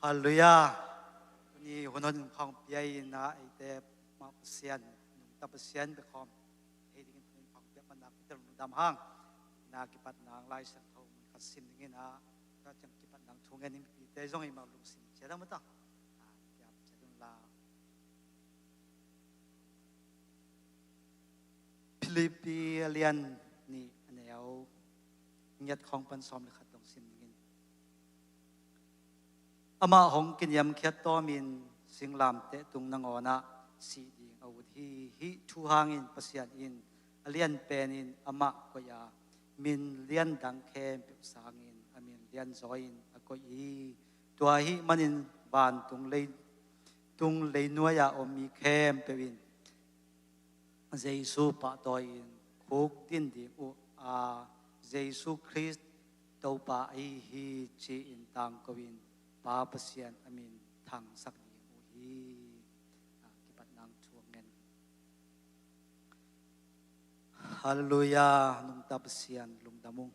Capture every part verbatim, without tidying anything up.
Halleluiah. Tuni hun hong pia in a, eite mah Pasian, nungta Pasian bek khawm hei dingin tuni hong pia man a, kitel lungdam hang. Na kipat nang Lai Siangtho mun khat sim dingin a, ka ciang kipat nang thu ngen in mipite zong i mah lungsim ciat a mata. A, kiap ciat un la. Philippi a lian nih a neu ngiat khawng pan sawm le khat dong sim dingin. Amah hong kiniamkhiat tawmin singlamteh tung nangawnah sih ding a ut hi. Hih thu hangin Pasian in a lian penin amah koih a, min lian dang khempeuh sangin a min lianzaw in a koih hi. Tua ahih manin vantung lei, tung leinuai-a om mi khempeuh in Jesu pahtawi-in khukdin ding uh a, Jesu Khrist Topa ahi hi ci-in tangko-in Pa Pasian a min thangsak ding uh hi. A, kipat nang thu ngen. Halleluiah, nungta Pasian lungdam ung.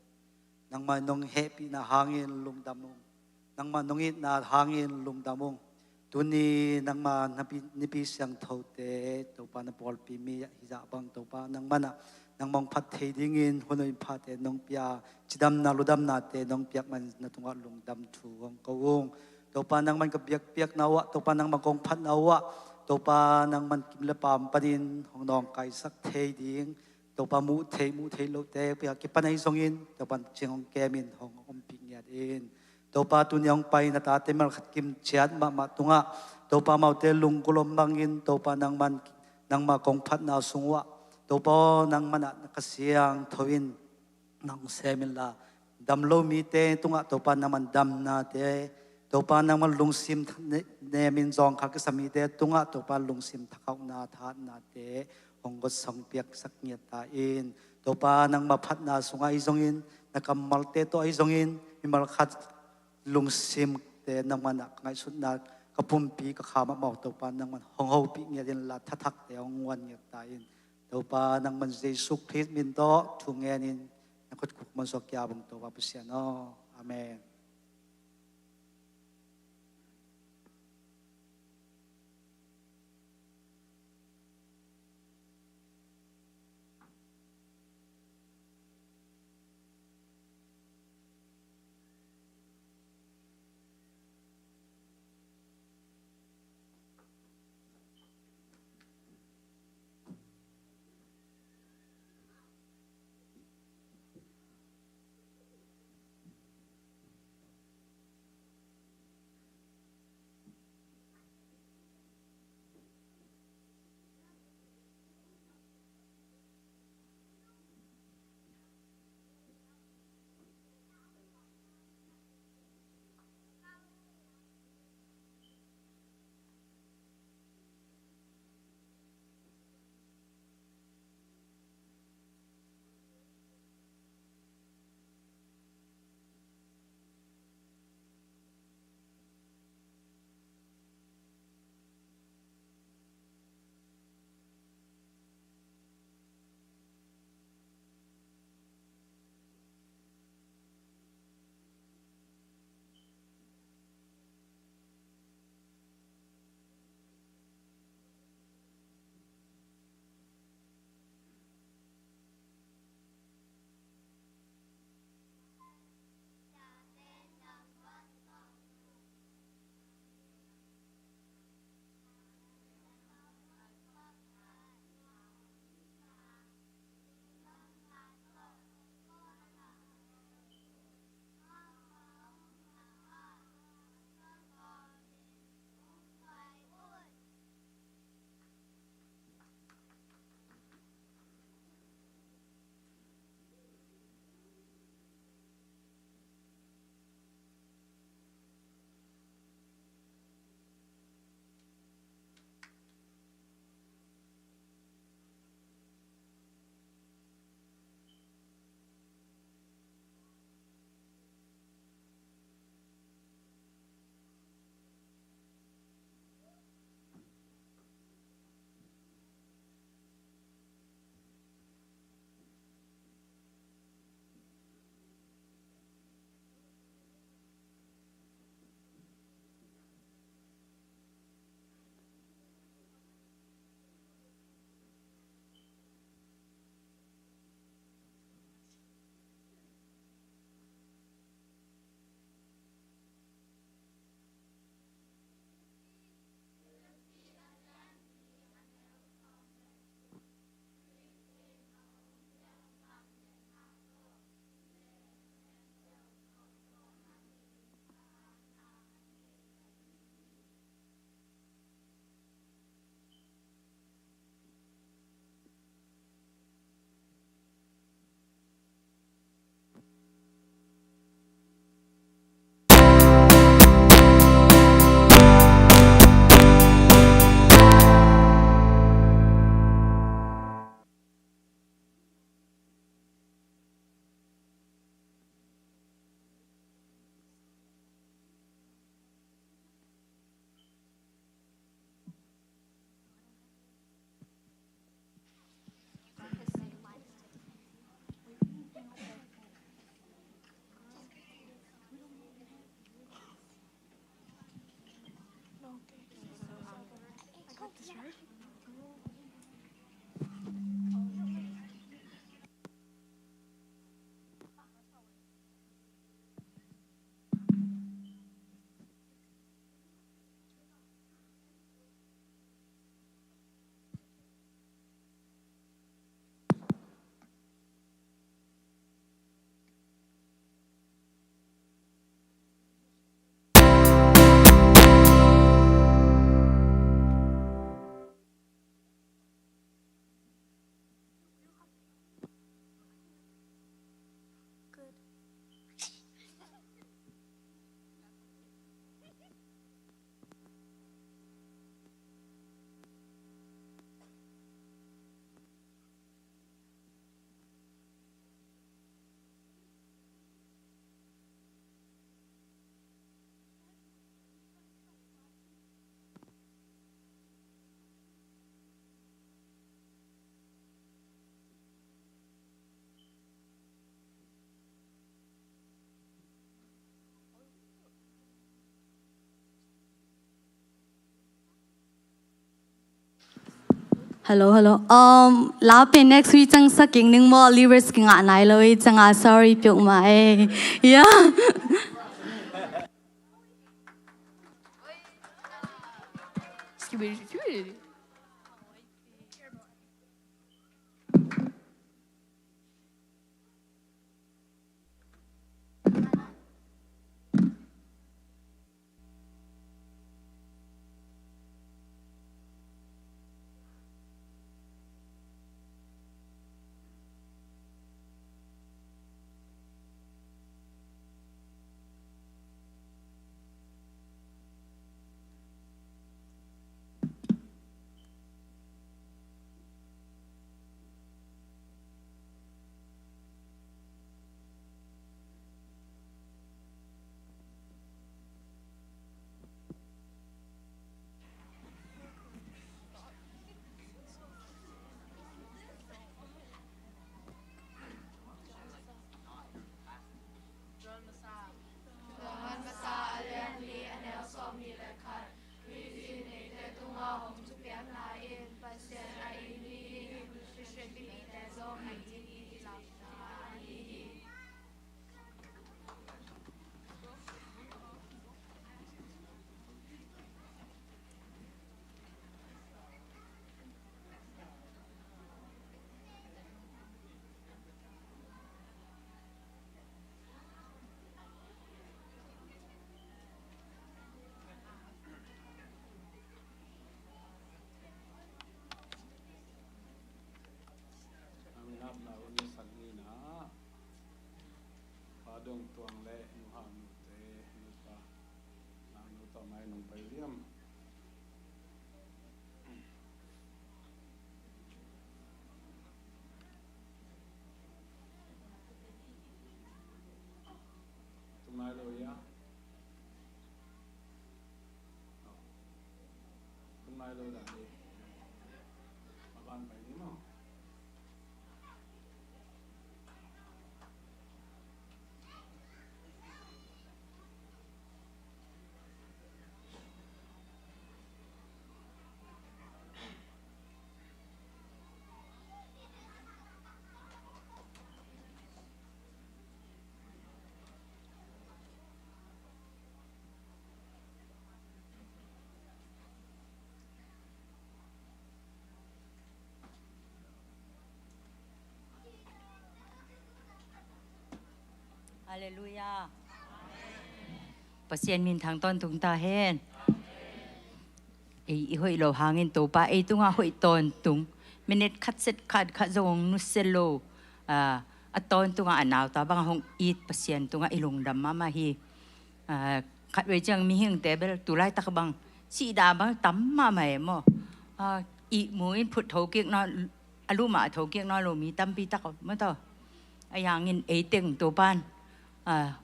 Nangmah nong hehpihna hangin lungdam ung. Nangmah nong itna hangin lungdam ung. Tuni nangmah na pi-, nipi siangthote Topa na pawlpi mi ahi zah bang Topa nangmah na, nangmah hong phat thei dingin hun hoih phate nong pia, cidamna ludamnate nong piak man na tungah lungdam thu hong ko ung. Topa nangmah ka biakpiakna uhah, Topa nangmah kong phatna uhah, Topa nangmah kim le pam panin hong nawngkaisak thei ding. Topa muh theih, muh theih lohte pia kipan ahi zongin, Topa cing hong kemin hong ompih ngiat in. Topa tuni hong pai na tate malkhat kim ciat mahmah tungah, Topa amaute lunggulh om bangin, Topa nangman, nangmah kong phatna sung uhah, Topa aw nangman ah na Kha Siangtho in nang sem inla, dam lo mite tungah Topa nangman damnate, Topa nangman lungsim tha-, ne-, nemin zawngkhal kisa mite tungah Topa lungsim thakhauhna, thahatnate hong gotsak piaksak ngiat ta in. Topa nangmah phatna sungah ahi zongin, na kammalte tawh ahi zongin, mimal khat lungsimte nangman ah ka ngaihsutna, ka pumpi ka kha mahmah uh Topa nangman hong hopih ngiat inla, thathakte hong guan ngiat ta in. Topa nangman Jesu Khrist min tawh thu ngenin na khut khuk man suak kia bang Topa Pasian aw. Amen. Hello, hello. Um, la pen next week ciang sa kik ning maw, lyrics kingah nai lo i ciang a, sorry peuhmah e. Yeah. Nang napna hun na sak ni na. Pa Dong Tuang le Nu Hau Nu te, nupa Nang Nu tawh mai nong pai liam. Tung nai lo ia. Tung nai lo dan di. Maban pai ni maw. Halleluiah. Pasian min thang tawntung ta hen. Ei i hoih lo hangin Topa ei tungah hoih tawntung. Minit khat set khat khat zong nusia lo. A, a tawntungah a nauta bang hong it Pasian tungah i lungdam mahmah hi. A, khatvei ciang mihingte bel tulaitak bang sihdah bang tam mahmah e maw. A, ihmu in phut thokik nawn, a lum ah a thokik nawn lo mi tampi tak om maw taw. A, hangin ei teng Topan, a,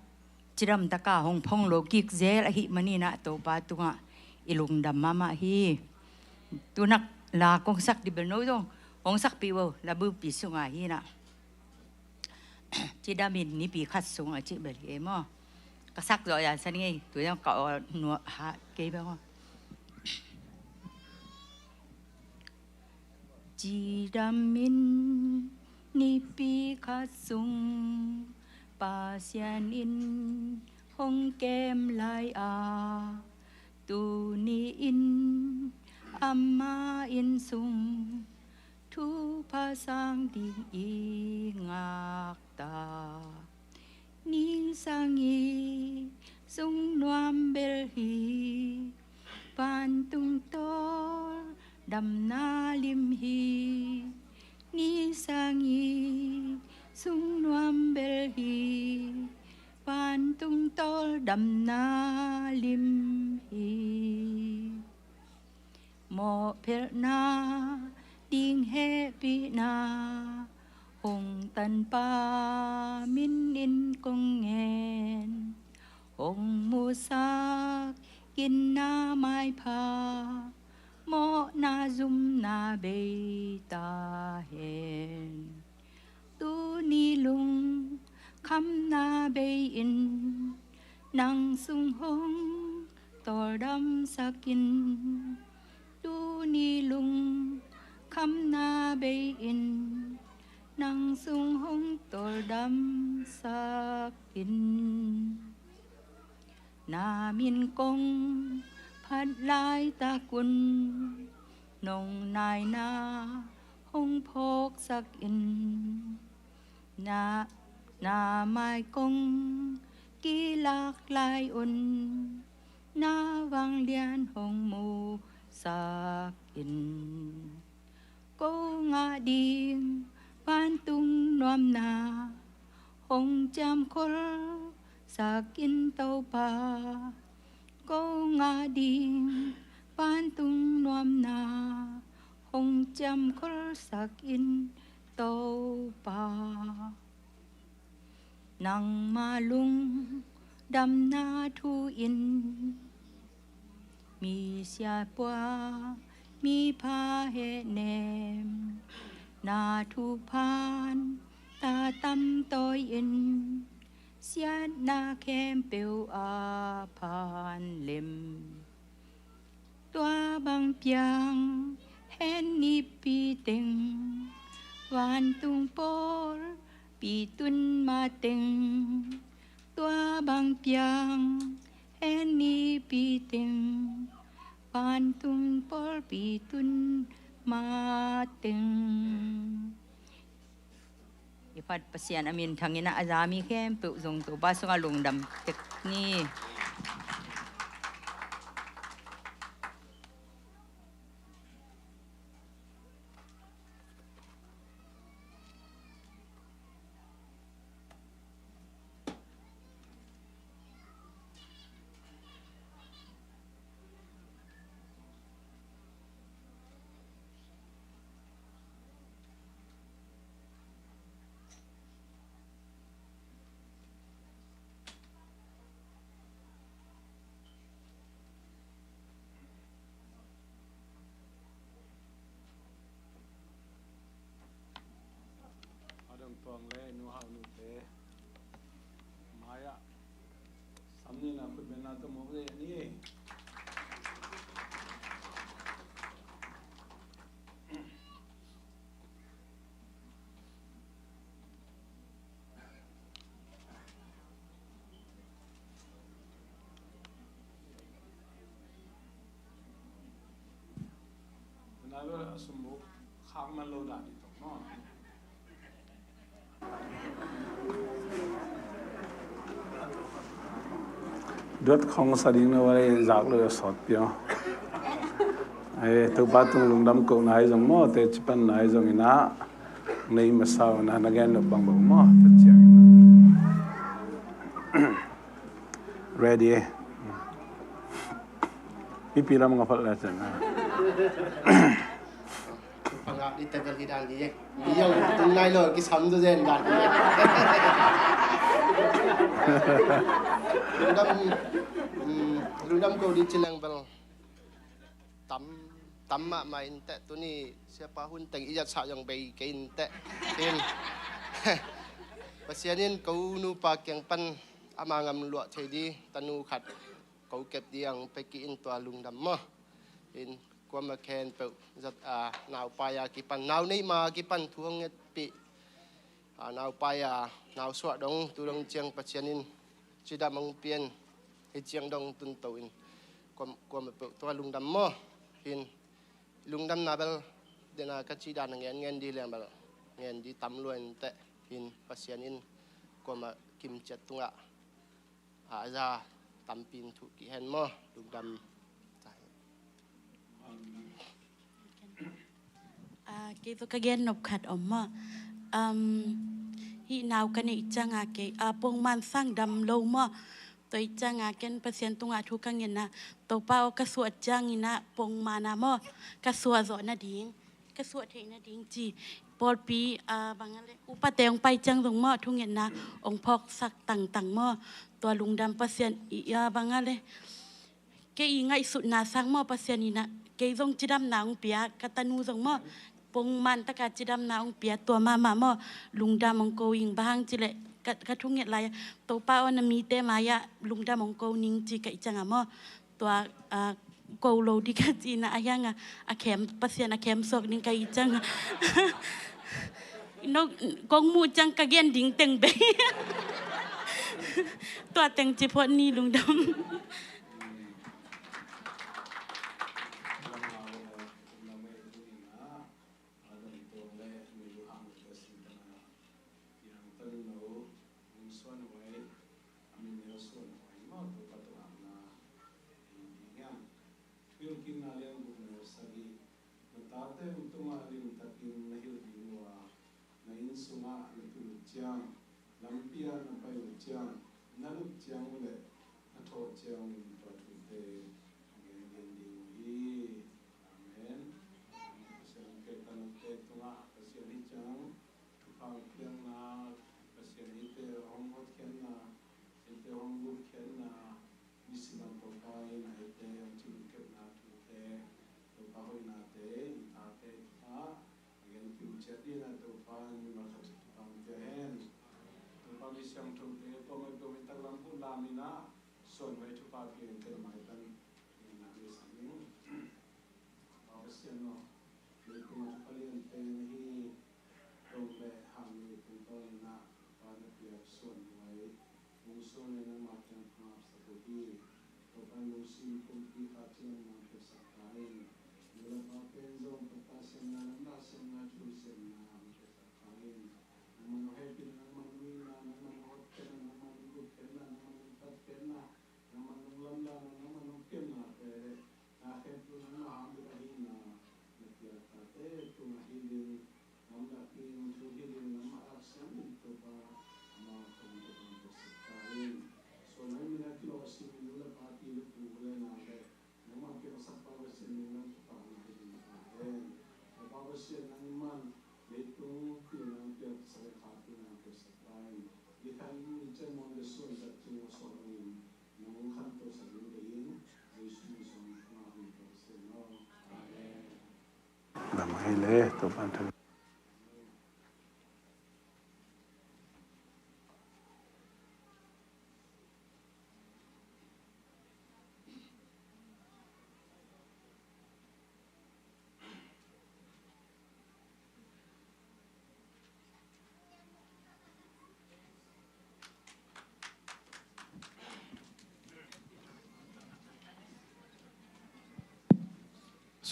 cidamtaka hong phong lo kik zel ahih manin ah Topa tungah i lungdam mahmah hi. Tunak la kong sak dih bel no zong hong sakpih vo, labupi sungah hi nah. Cidamin nipi khat sung a cih bel hi ei maw. Ka sak zawh ya san ngei, tu zong ka aw nuah ha kei bel maw. Cidam in nipi khat sung Pasian in hong kem lai a, tuni in ama inn sung thupha sang ding i ngak ta. Ni sangi sung nuam bel hi, vantung tawl damna lim hi. Ni sangi sung nuam bel hi, vantung tawl damna lim hi. Mawhphelhna ding hehpihna hong tanpa min in kong ngen. Hong musak ginna maipha, mawhna zumna bei ta hen. Tuni lungkhamna bei in nang sung hong tawldamsak in. Tuni lungkhamna bei in nang sung hong tawldamsak in. Na min kong phat laitak un nong naina hong phawksak in. Na, na mai kong kilak lai un na vanglian hong musak in. Ko ngah ding vantung nuamna hong ciamkholsak in Topa. Ko ngah ding vantung nuamna hong ciamkholsak in Topa. Nangma lungdamna thu in mi siapua mi pha hehnem, na thuphan ta tamtawi in siatna khempeuh a phan lem. Tua bang piang hen nipi teng, vantung pawlpi tun mateng. Tua bang piang hen nipi teng, vantung pawlpi tun mateng. I phat Pasian a minthang in a za mi khempeuh zong Topa sungah lungdam tek ni. A dong tuang le nu hau nu te mai-ah sam ni na khut bena tawh mawk le ni. Nai lo a sum buk khak man lo dah dih tawh maw. Duat khong sa ding na wai zak lo a sawt pia. Ai Topa tung lungdam ko nai zong maw, te cipan nai zong ina. Nei masa na na gen lo bang bang maw, ta ciang ina. Ready. Mipi lam nga phat la cian. Pangah di tebel hi dan di. Di yang tung nai lo kisam tu zen dan di. Lungdam, mm, lungdam ko di cilang bel. Tam, tam mahmah inteh tuni siapa hun teng ijat sa yang bei ke inteh. In. Pasian in ko nupa kiang pan ama ngam luah thei di tanu khat ko kep diang peki in tua lungdam maw. In Kuamah khempeuh zat a, naupai a kipan, nau neih ma kipan thu hong ngetpih a, naupai a, nau suah dong tu dong ciang Pasian in cidam hong pian hi ciang dong tunto in kuam, kuamah peuh tua lungdam maw. Hin lungdamna bel dena ka cih dan a ngen ngen di leng bel ngen di tam lua inteh. Hin Pasian in kuamah kimciat tungah a za tampi in thuh kik hen maw. Lungdam. Ah, kei tawh ka gen nop khat om maw. Um, hih nau ka neih cianga kei ah, pongman sang dam lo maw. Tua ih cianga ken Pasian tungah thu ka ngetna, Topa aw ka suah ciangin ah pongman a maw, ka suah zawh nading, ka suah theih nading ci. Pawlpi ah, bang a le upate hong pai ciang zong maw, thungetna hong phawksak tangtang maw. Tua lungdam Pasian i ah, bang a le kei i ngaihsutna sang maw, Pasian in ah kei zong cidamna hong pia, ka tanu zong maw, pongman taka cidamna hong pia, tua mahmah maw. Lungdam hong ko ing, bang hang cileh ka, ka thunget lai-ah, Topa aw na mite mai-ah lungdam hong ko ning ci ka ih cianga maw. Tua ah, ko lo di ka cihna a hianga a khem, Pasian a khem suak ning ka ih cianga no, kong muh ciang ka gen ding teng bei. Tua teng ci phot ni. Lungdam. Thuhilhkikna lian guk neu sagih. Na tate hong tungah limtakin na hilh ding uh a, na inn sungah na tun uh ciang, lampi ah na pai uh ciang, na lut ciang uh leh na thawh ciangin tua thute hong gen gen ding uh hi. Amen. Pasian hong kei tanote tungah Pasian hi ciang thupha hong piakna, Pasian eite hong hotkhiatna, eite hong gutkhiatna, nisim a Topa in a eite hong cimkepna thute, Topa hoihnate i tate tungah a gen kimciat dingin a Topa in mimal khat thupha hong pia hen. Topa mi siangthote kuamah peuh in taklam pullam in ah suanhuai thupha pia in, ken maitan in ah mi sang in. Pa Pasian aw, leitung a thupha lianpen ahi tong le hang leitung tawnin ah Pa na piak suanhuai, hong suan le nangmah kiang hong hapsak uh hi. Topa lungsim kumpi khat ci nangmah hong piaksak ta in. Nu le pa pen zong pata siamna, lamdang siamna, thu siamna hong piaksak ta in. Nangmah hong hehpihna, nangmah hong itna, nangmah hong hotkhiatna, nangmah hong gutkhiatna, nangmah hong tatkhiatna, nangmah hong lamdanna, nangmah hong piaknate na khempeuh nangmah hang bek ahihna na piak tate tungah hilh in, lamdang ding thu hilh in, nangmah aksiang in Topa amau tungah hong piaksak ta in. Suanhuai min a kilawhcing in nu le pa, pi le pu, u le nau le nangmah piangsakpa Pasian min lam thupha na hi ding ta hen. Topa Pasian nangman leitung pilna hong piaksak le kha pilna hong piaksak ta in. Ni khat ni ciang muan le suan tak cing a suak loin nang hong khantosak ding deih in, Jesu min suang thupha hong piaksak hen aw. Amen. Lam hei le, Topa thang.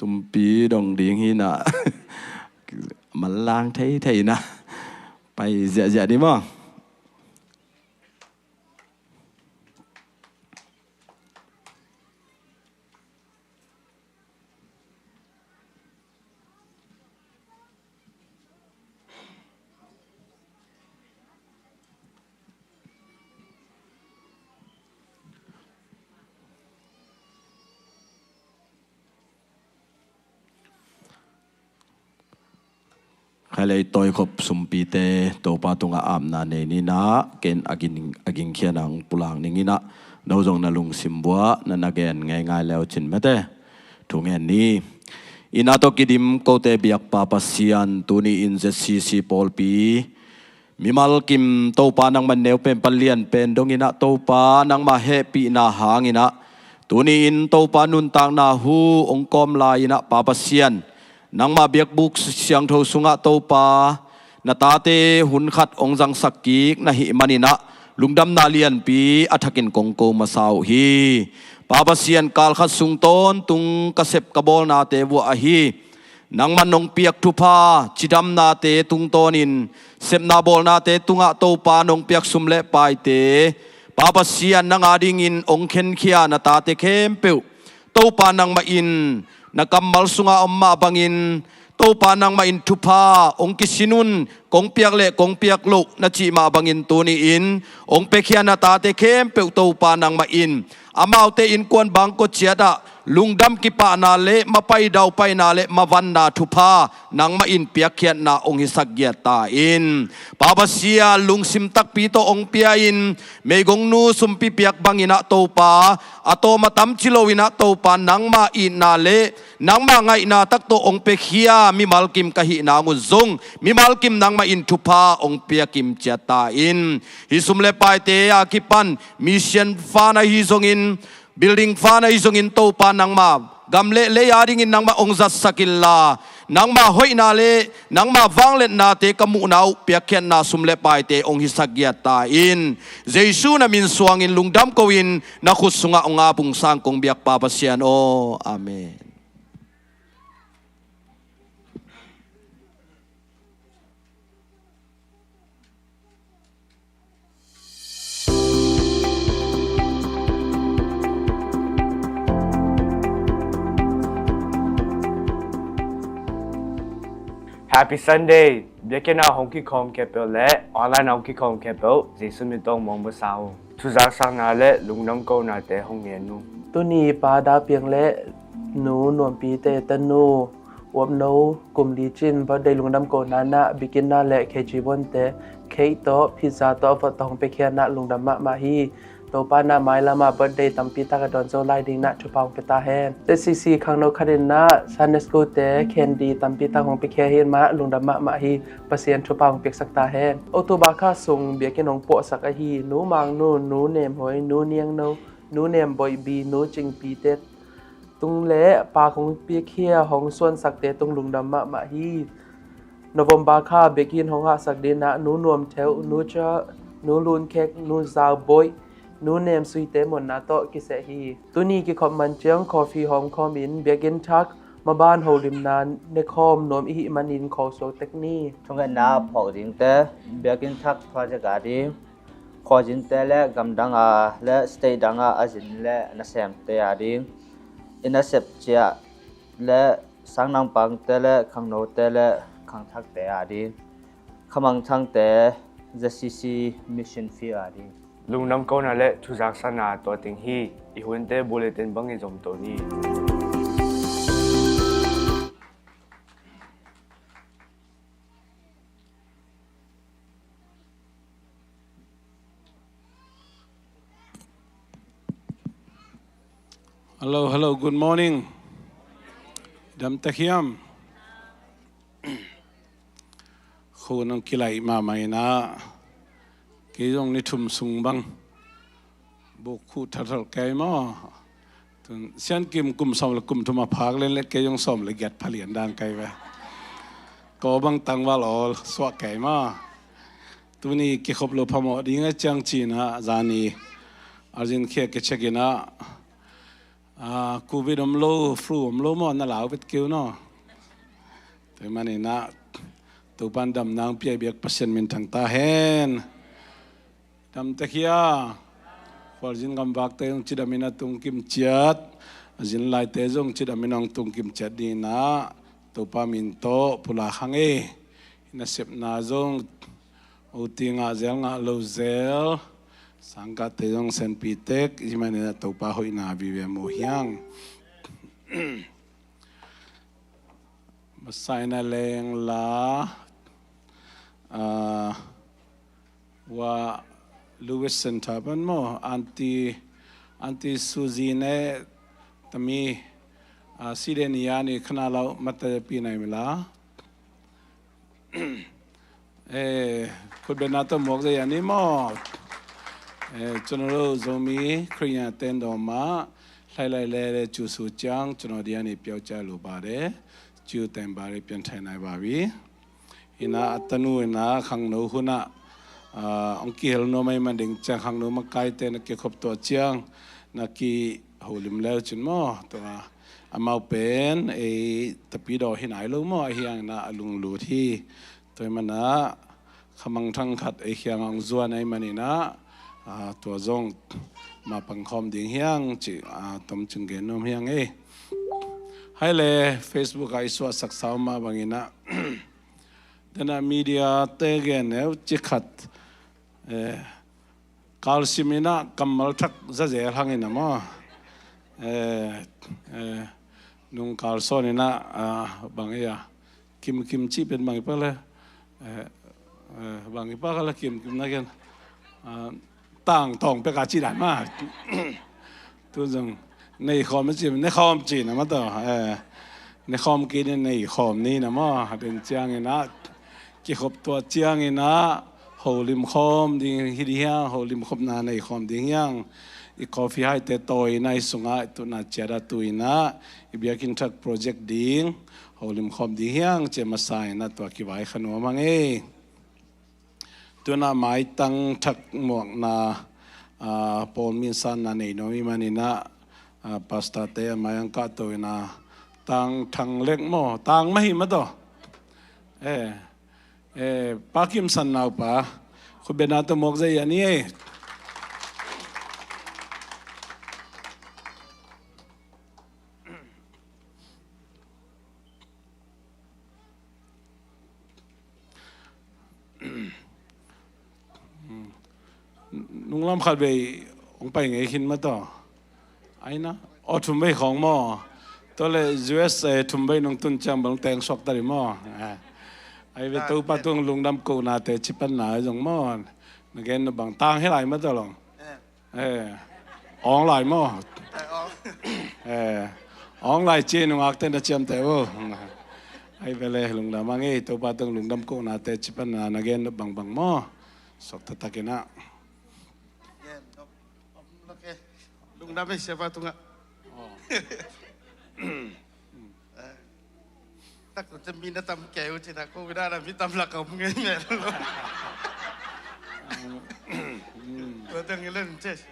Sumpi dong ding hi na. Manlang thei thei na. Pai ziahziah ding maw. Khailei tawikhop sumpite Topa tungah apna nei ni na, ken a ging, a gingkhian ang pulak ning in ah, no zong na lungsim buah na na gen ngeingai leu cin mate. Thu ngen ni. Inn ah tawh kidim kote biakpa Pasian, tuni in Z C C pawlpi mimal kim Topa nangman neu pen pan lian pen dong in ah, Topa nangmah hehpihna hang in ah, Tuni-in Topa nuntakna hu hong kawm lai-in ah Pa Pasian, nangmah biakbuk siangtho sungah Topa, na tate hun khat hong zangsak kik na hih manin ah lungdamna lianpi a thakin kong ko masa uh hi. Pa Pasian, kal khat sung tawntung ka sep ka bawlnate vuah ahi nangman nong piak thupha cidamnate tungtawnin sepna bawlnate tungah Topa nong piak sum le paite, Pa Pasian, nang a dingin hong khenkhia na tate khempeuh Topa nangmah in na kammal sungah om mah bangin, Topa nangmah in thupha hong kisin un, kong piak le kong piak loh na cih mah bangin tuni-in hong piakhia na tate khempeuh Topa nangmah in amaute innkuan bangkua ciatah lungdam kipahna le mapai daupaina le mavanna thupha nangmah in piakkhiatna hong hisak giat ta in. Pa Pasian, lungsim takpi tawh hong pia-in meigongnu sumpi piak bangin ah Topa, a tawm a tam ci loin ah Topa, nangmah itna le nangmah ngaihna tak tawh hong piakhia mimal kim ka hih nang un zong mimal kim nangmah in thupha hong piakim ciat ta in. Hih sum le paite a kipan mission fund ahi zongin, building fund ahi zongin Topa nangmah gam le lei a dingin nangmah hong zatsak inla, nangmah hoihna le nangmah vangliatnate ka muhna uh piakkhiatna sum le paite hong hisak giat ta in. Jesu na min suangin lungdam ko-in na khut sungah hong apung sang kong biak Pa Pasian aw. Amen. Happy Sunday. Biakinn ah hong kikhawm khempeuh le online ah hong kikhawm khempeuh Jesu min tawh mawng masa uh. Thuzaksakna le lungdam konate hong ngen uh. Tuni Pa Dapiang le Nu Nuampi te tanu Uap No kum li cin birthday lungdam kona na biakinn ah le K G One te cake tawh pizza tawh a vot tawh hong piakhia na lungdam mahmah hi. Topa na mailam ah birthday tampi tak a dawn zo lai ding na thupha hong pia ta hen. Z C C khangno khat in na Sunday school te candy tampi tak hong piakhia hi mah lungdam mahmah hi. Pasian thupha hong piaksak ta hen. October kha sung biakinn hong puahsak ahi Nu Mang Nu, Nu Nem Hoi, Nu Niang No, Nu Nem Boih Bi, Nu Cing Pi te tung le pa hong piakhia hong suansakte tung lungdam mahmah hi. November kha biakinn hong hahsak ding ah Nu Nuam Theuh, Nu Ca, Nu Lun Khek, Nu Zau Boih, Nu Nem Sui te muanna tawh kiseh hi. Tuni kikhop man ciang coffee hawng khawm in biakinn thak maban holimna ne khawm nuam i hih manin khawlsuak tek ni. Thungetna phawk dingte, biakinn thak project a ding khuazinte le gamdang a le state dang a a zin le nasemte a ding, i nasep ciah le sangnampangte le khangnote le khangthakte a ding, khamangthangte, Z C C mission field a ding. Lungdam kona le thuzaksakna tua ting hi. I hunte bulletin bangin zom to ni. Hello, hello, good morning. Dam ta hiam? Khun hong kilaih mahmah in ah, kei zong ni thum sung bang buk khuh thathal kei maw. Tun Sian Kim kum sawm le kum thum a phak lenlet kei zong sawm le giat phalian dan kai ve. Ko bang tangval awl suah kei maw. Tuni kikhop lo phamawh ding a ciang cin ah zani arjin khia kicheck in ah, ah, covid om lo, flu om lo maw, na lau vet keu no. Tua manin ah Topan damna hong pia biak Pasian minthang ta hen. Dam ta hia? Khualzin gamvakte zong cidam in a tungkim ciat, a zin laite zong cidam in a hong tungkim ciat ding in ah Topa min tawh pulak hang e. Nasepna zong ute ngah zel ngah lo zel, sangkahte zong senpi tek, hih manin ah Topa hoihna vive mu hiang. Masa in a leng la, ah, wa Lewis Center pan maw, Aunty, Aunty Suzy ne tami, ah, Sidenia ni khana lau mata pi nai mila. Eh, khutbetna tawh muak zia ni maw. Eh, cun lo Zomi Khristian tendawm ah Hlai lai le le cu su ciang cuno dia ni piau cia lu ba de, ciu teng ba de pian thai nai ba wi. Ina atanu ina khangno huna, ah, ong kihel no mai man ding ciang khangno makai te na kikhop tua ciang na ki holim leu cin maw. Tua amau pen ei tapi do hi nai lo maw, ahiang na alung lut hi. Tua mana khamang thang khat ei hiang ong zuan ai manina, ah, tua zong ma pangkhawm ding hiang ci, ah, tom cing gen nuam hiang ei. Hai le Facebook a i suah saksa ma bangina. Dena media te gen neu ci khat, eh, kalsim ina kammal thak zazel hang ina maw. Eh, eh, nung kalson ina, ah, bang ia kim kim ci pen bang ipa le, eh, eh, bang ipa ka le kim kim na gen, ah, tang tong peka ci dan ma. Tu zong nei khawm ci, nei khawm ci na ma to, eh, nei khawm ki ni nei khawm ni na maw. Den ciang ina kikhop tua ciang ina holim khawm ding hi di hiang, holim khopna nei khawm ding hiang. I coffee hai te tawi na i sunga i tuna ciada tu ina i biakin thak project ding holim khawm ding hiang ci masa ina tua kivai kha nuam hang ei. Tuna maitang thak muakna, ah, pawl min sanna nei nuam i manina, ah, pastor te a mai ang kah to ina tang thang lek maw, tang mahi ma to. Eh, eh, pa kim san nau pa, khu bena to muak zai ani ei. Nunglam khat vei hong pai ngei khin ma to. Aina aw thum vei khawng maw. Tua le U S A thum vei nung tun ciang bang teng suak tari maw. Eh. Ai ve Topa tung lungdam ko na te cipan na zong maw. Na gen na bang tang hi lai ma to long. Eh, awng lai maw? Eh, awng. Eh, awng lai ci nungak te na ciamte vo. Ai vele lungdam a ngei Topa tung lungdam ko na te cipan na na gen bangbang maw? Sok tatak ina. Gen, om, om lo ke. Lungdam ei siapa tunga. Oh. Eh. Tak tu cemina tam keu cina ko bida na mi tam lakam ngei mel. Tua teng ilen ces.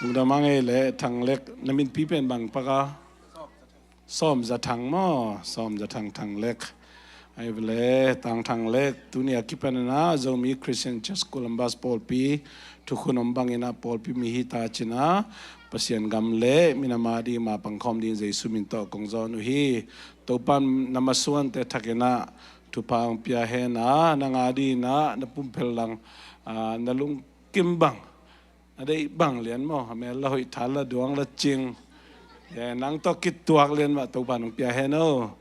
Lungdam a ngei le thang lek na min pi pen bang paka. Sawm za thang maw, sawm za thang thang lek. Ai vele tang thang lek tuni a kipan ina Zomi Christian Church Columbus pawlpi thukhun om bangina pawlpi mi hi ta cina Pasian gam le minam a di ma pangkhawm din Jesu min tawh kong zawn uh hi. Topan na masuante thakina thupha ang pia hena na nga dina na pumphel lang, ah, na lungkim bang na deih bang lian maw, a mel la hoih thal la duang la cing. Nang tawh kituak lian mah Topa nong pia hen o.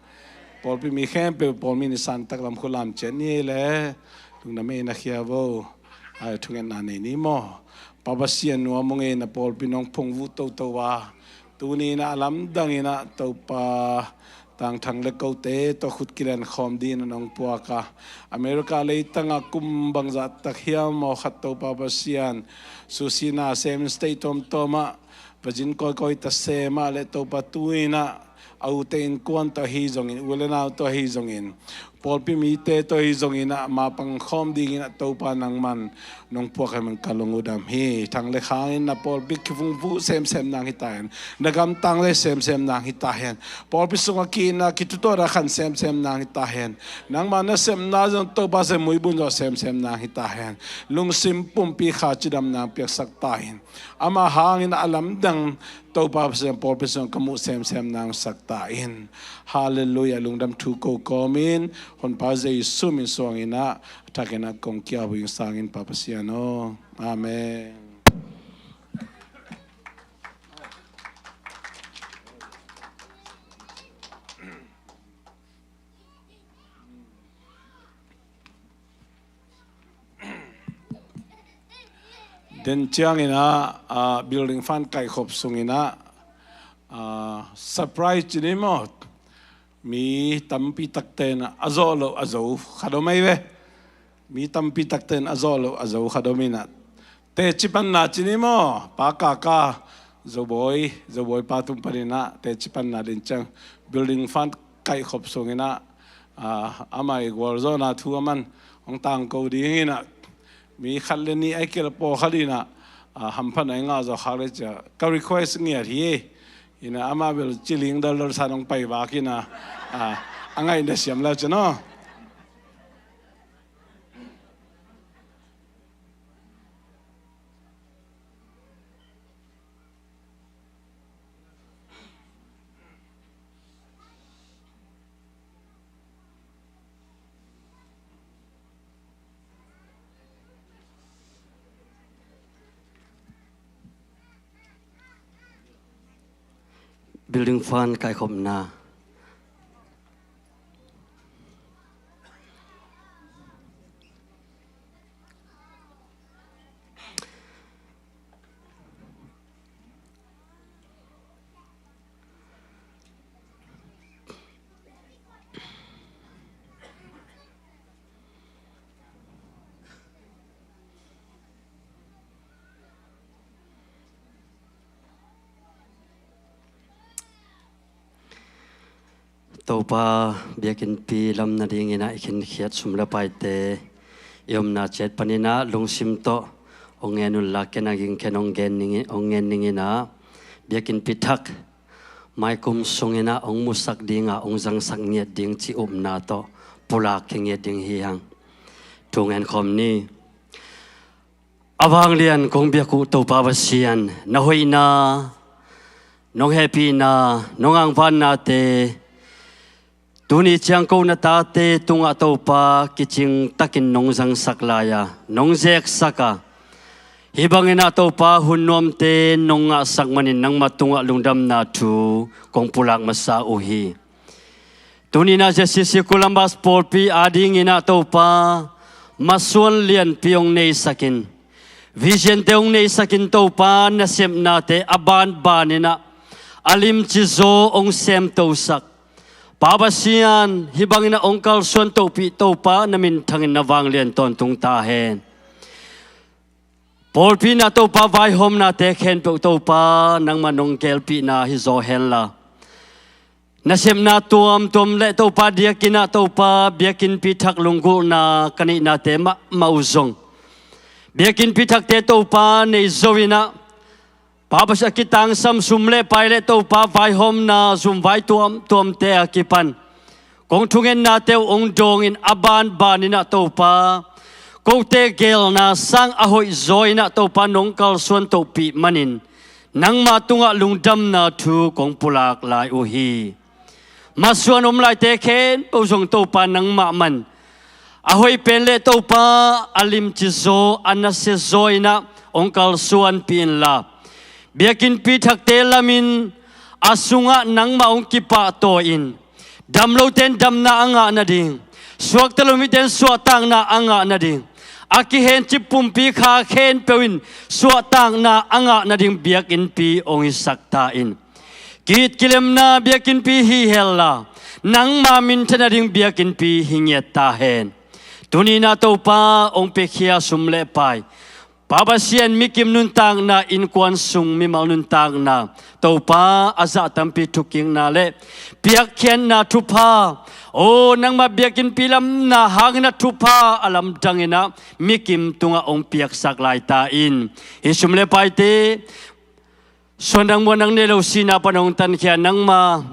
Pawlpi mi khempeuh pawlmi ni santak lam khu lam cian ni le lungdam ei na khia vo. Ai thungetna nei ni maw. Papa Sian nuam ung ei na pawlpi nong phungvuh toto a. Tuni na a lamdang ina Topa Tangthang le kote tawh khut kilen khawm dina nong puaka. America leitanga kum bangzah tak hiam maw khat Topa Pasian. Susina sem state tawmtawmah vazin kawikawi ta semah le Topa tuina a ute innkuan tawh ahi zongin u le nau tawh ahi zongin pawlpi mite tawh ahi zongin a ma pangkhawm dingin a Topa nangman nong puak ahi man ka lung uh dam hi. Thang le khangin na pawlpi kivungvuh semsem nang hi ta hen. Na gamtang le semsem nang hi ta hen. Pawlpi sungah kihna kitutuahna khan semsem nang hi ta hen. Nangmah na sepna zong Topa sem muibun zawh semsem nang hi ta hen. Lungsim pumpi kha cidam nang piaksak ta hen. Ama hangin a lamdang Topa sem pawlpi sungah ka muh semsem nang sak ta in. Halleluiah. Lungdam thu ko kawmin Honpa Jesu min suangin a thakin a kong kia buing sangin Papa Sian aw. Amen. Den ciangin a, ah, building fund kaikhop sungin a, ah, surprise cini maw. Mi tampi takte na a zawh loh a zo khat om ei ve. Mi tampi takte na a zawh loh a zo khat om ina. Teci panna cini maw. Pa kaka Zobawi, Zobawi pa tung panin ah teci panna din ciang building fund kaihkhop sungin ah, ah, amah i gualzawhna thu a man hong tangko dingin ah, mi khat le nih a kilpawl khat in ah, ah, hamphatna i ngah zawh khak le ciah ka request ngiat hi. In ah amah bel ciling daldal san hong pai vak in ah, ah, a ngaihna siam le ciah aw. Building fund kaikhopna. Topa, biakinnpi lam nadingin ah i khinkhiat sum le paite i omna ciat panin ah lungsim tawh hong ngen unla, ken a gingkhen hong ngen ning, hong ngen ningin ah biakinnpi thak maikum sungin ah hong musak ding a, hong zangsak ngiat ding cih upna tawh pulak khe ngiat ding hi hang. Thu ngen khawm ni. A vanglian kong biak uh Topa Pasian, na hoihna, nong hehpihna, nong angvannate, tuni ciang ko na tate tungah Topa kicing takin nong zangsak lai a, nong zeksak a, hih bangin ah Topa hun nuamte nong ngahsak manin nangmah tungah lungdamna thu kong pulak masa uh hi. Tuni-in ah Z C C Columbus pawlpi adingin ah Topa, masuan lianpi hong neisakin, vision-te hong neisakin Topa, nasepnate a banbanin ah a limci zaw hong semtosak. Pa Pasian, hih bangin ah hong kalsuan tohpih Topa, na minthangin na vanglian tawntung ta hen. Pawlpi in ah Topa, vaihawmnate khempeuh Topa, nangmah nong gelpihna hi zaw henla, nasepna tuamtuam le Topa, diakin ah Topa, biakinnpi thak lunggulhna ka neihnate mahmah uh zong, biakinnpi thakte Topa nei zo in ah, Pa Pasian, a kitangsam sum le pai le Topa, vaihawmna zumvai tuamtuamte a kipan kong thungennate uh hong dawngin a banbanin ah Topa, kote geelna sang a hoih zaw in ah Topa, nong kalsuan tohpih manin nangmah tungah lungdamna thu kong pulak lai uh hi. Masuan om laite khempeuh zong Topa, nangmah man a hoih pen le Topa, a limci zaw, a nasia zaw in ah hong kalsuanpih inla, biakinnpi thakte lamin a sungah nangmah hong kipahtawi-in, damlote in damna a ngah nading, suakta lo mite in suahtakna a ngah nading, a kihencip pumpi kha khempeuh in suahtakna a ngah nading biakinnpi hong hisak ta in. Ki-it kilemna biakinnpi hi henla, nangma minthan nading biakinnpi hi ngiat ta hen. Tuni-in ah Topa, hong piakhia sum le pai, Pa Pasian, mikim nuntakna, innkuan sung mimal nuntakna, Topa, a zah tampi thukikna le piakkhiatna thupha, aw, nangma biakinnpi lamna hangin ah thupha a lamdangin ah mikim tungah hong piaksak lai ta in. Hih sum le paite suandang muannang nei lo sihna pan hong tankhia nangma,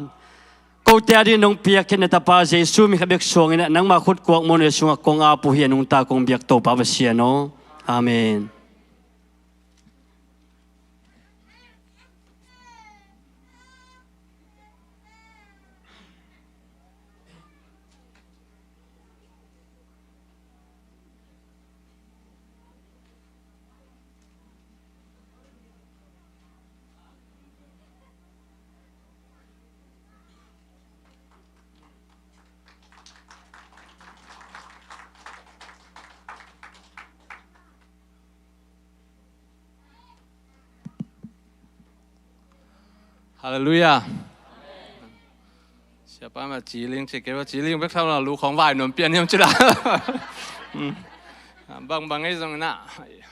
kote adingin hong piakkhiat na Tapa Jesu min khat bek suangin ah nangma khut kuakmuanhuai sungah kong ap uh hi, a nungta kong biak Topa Pasian aw. Amen. Halleluiah. Siapa mah ciling, ci kei va ciling bek thau la, lu khawng vai nuam pian hiam ci la. Hmm. Bangbang ei zong inah,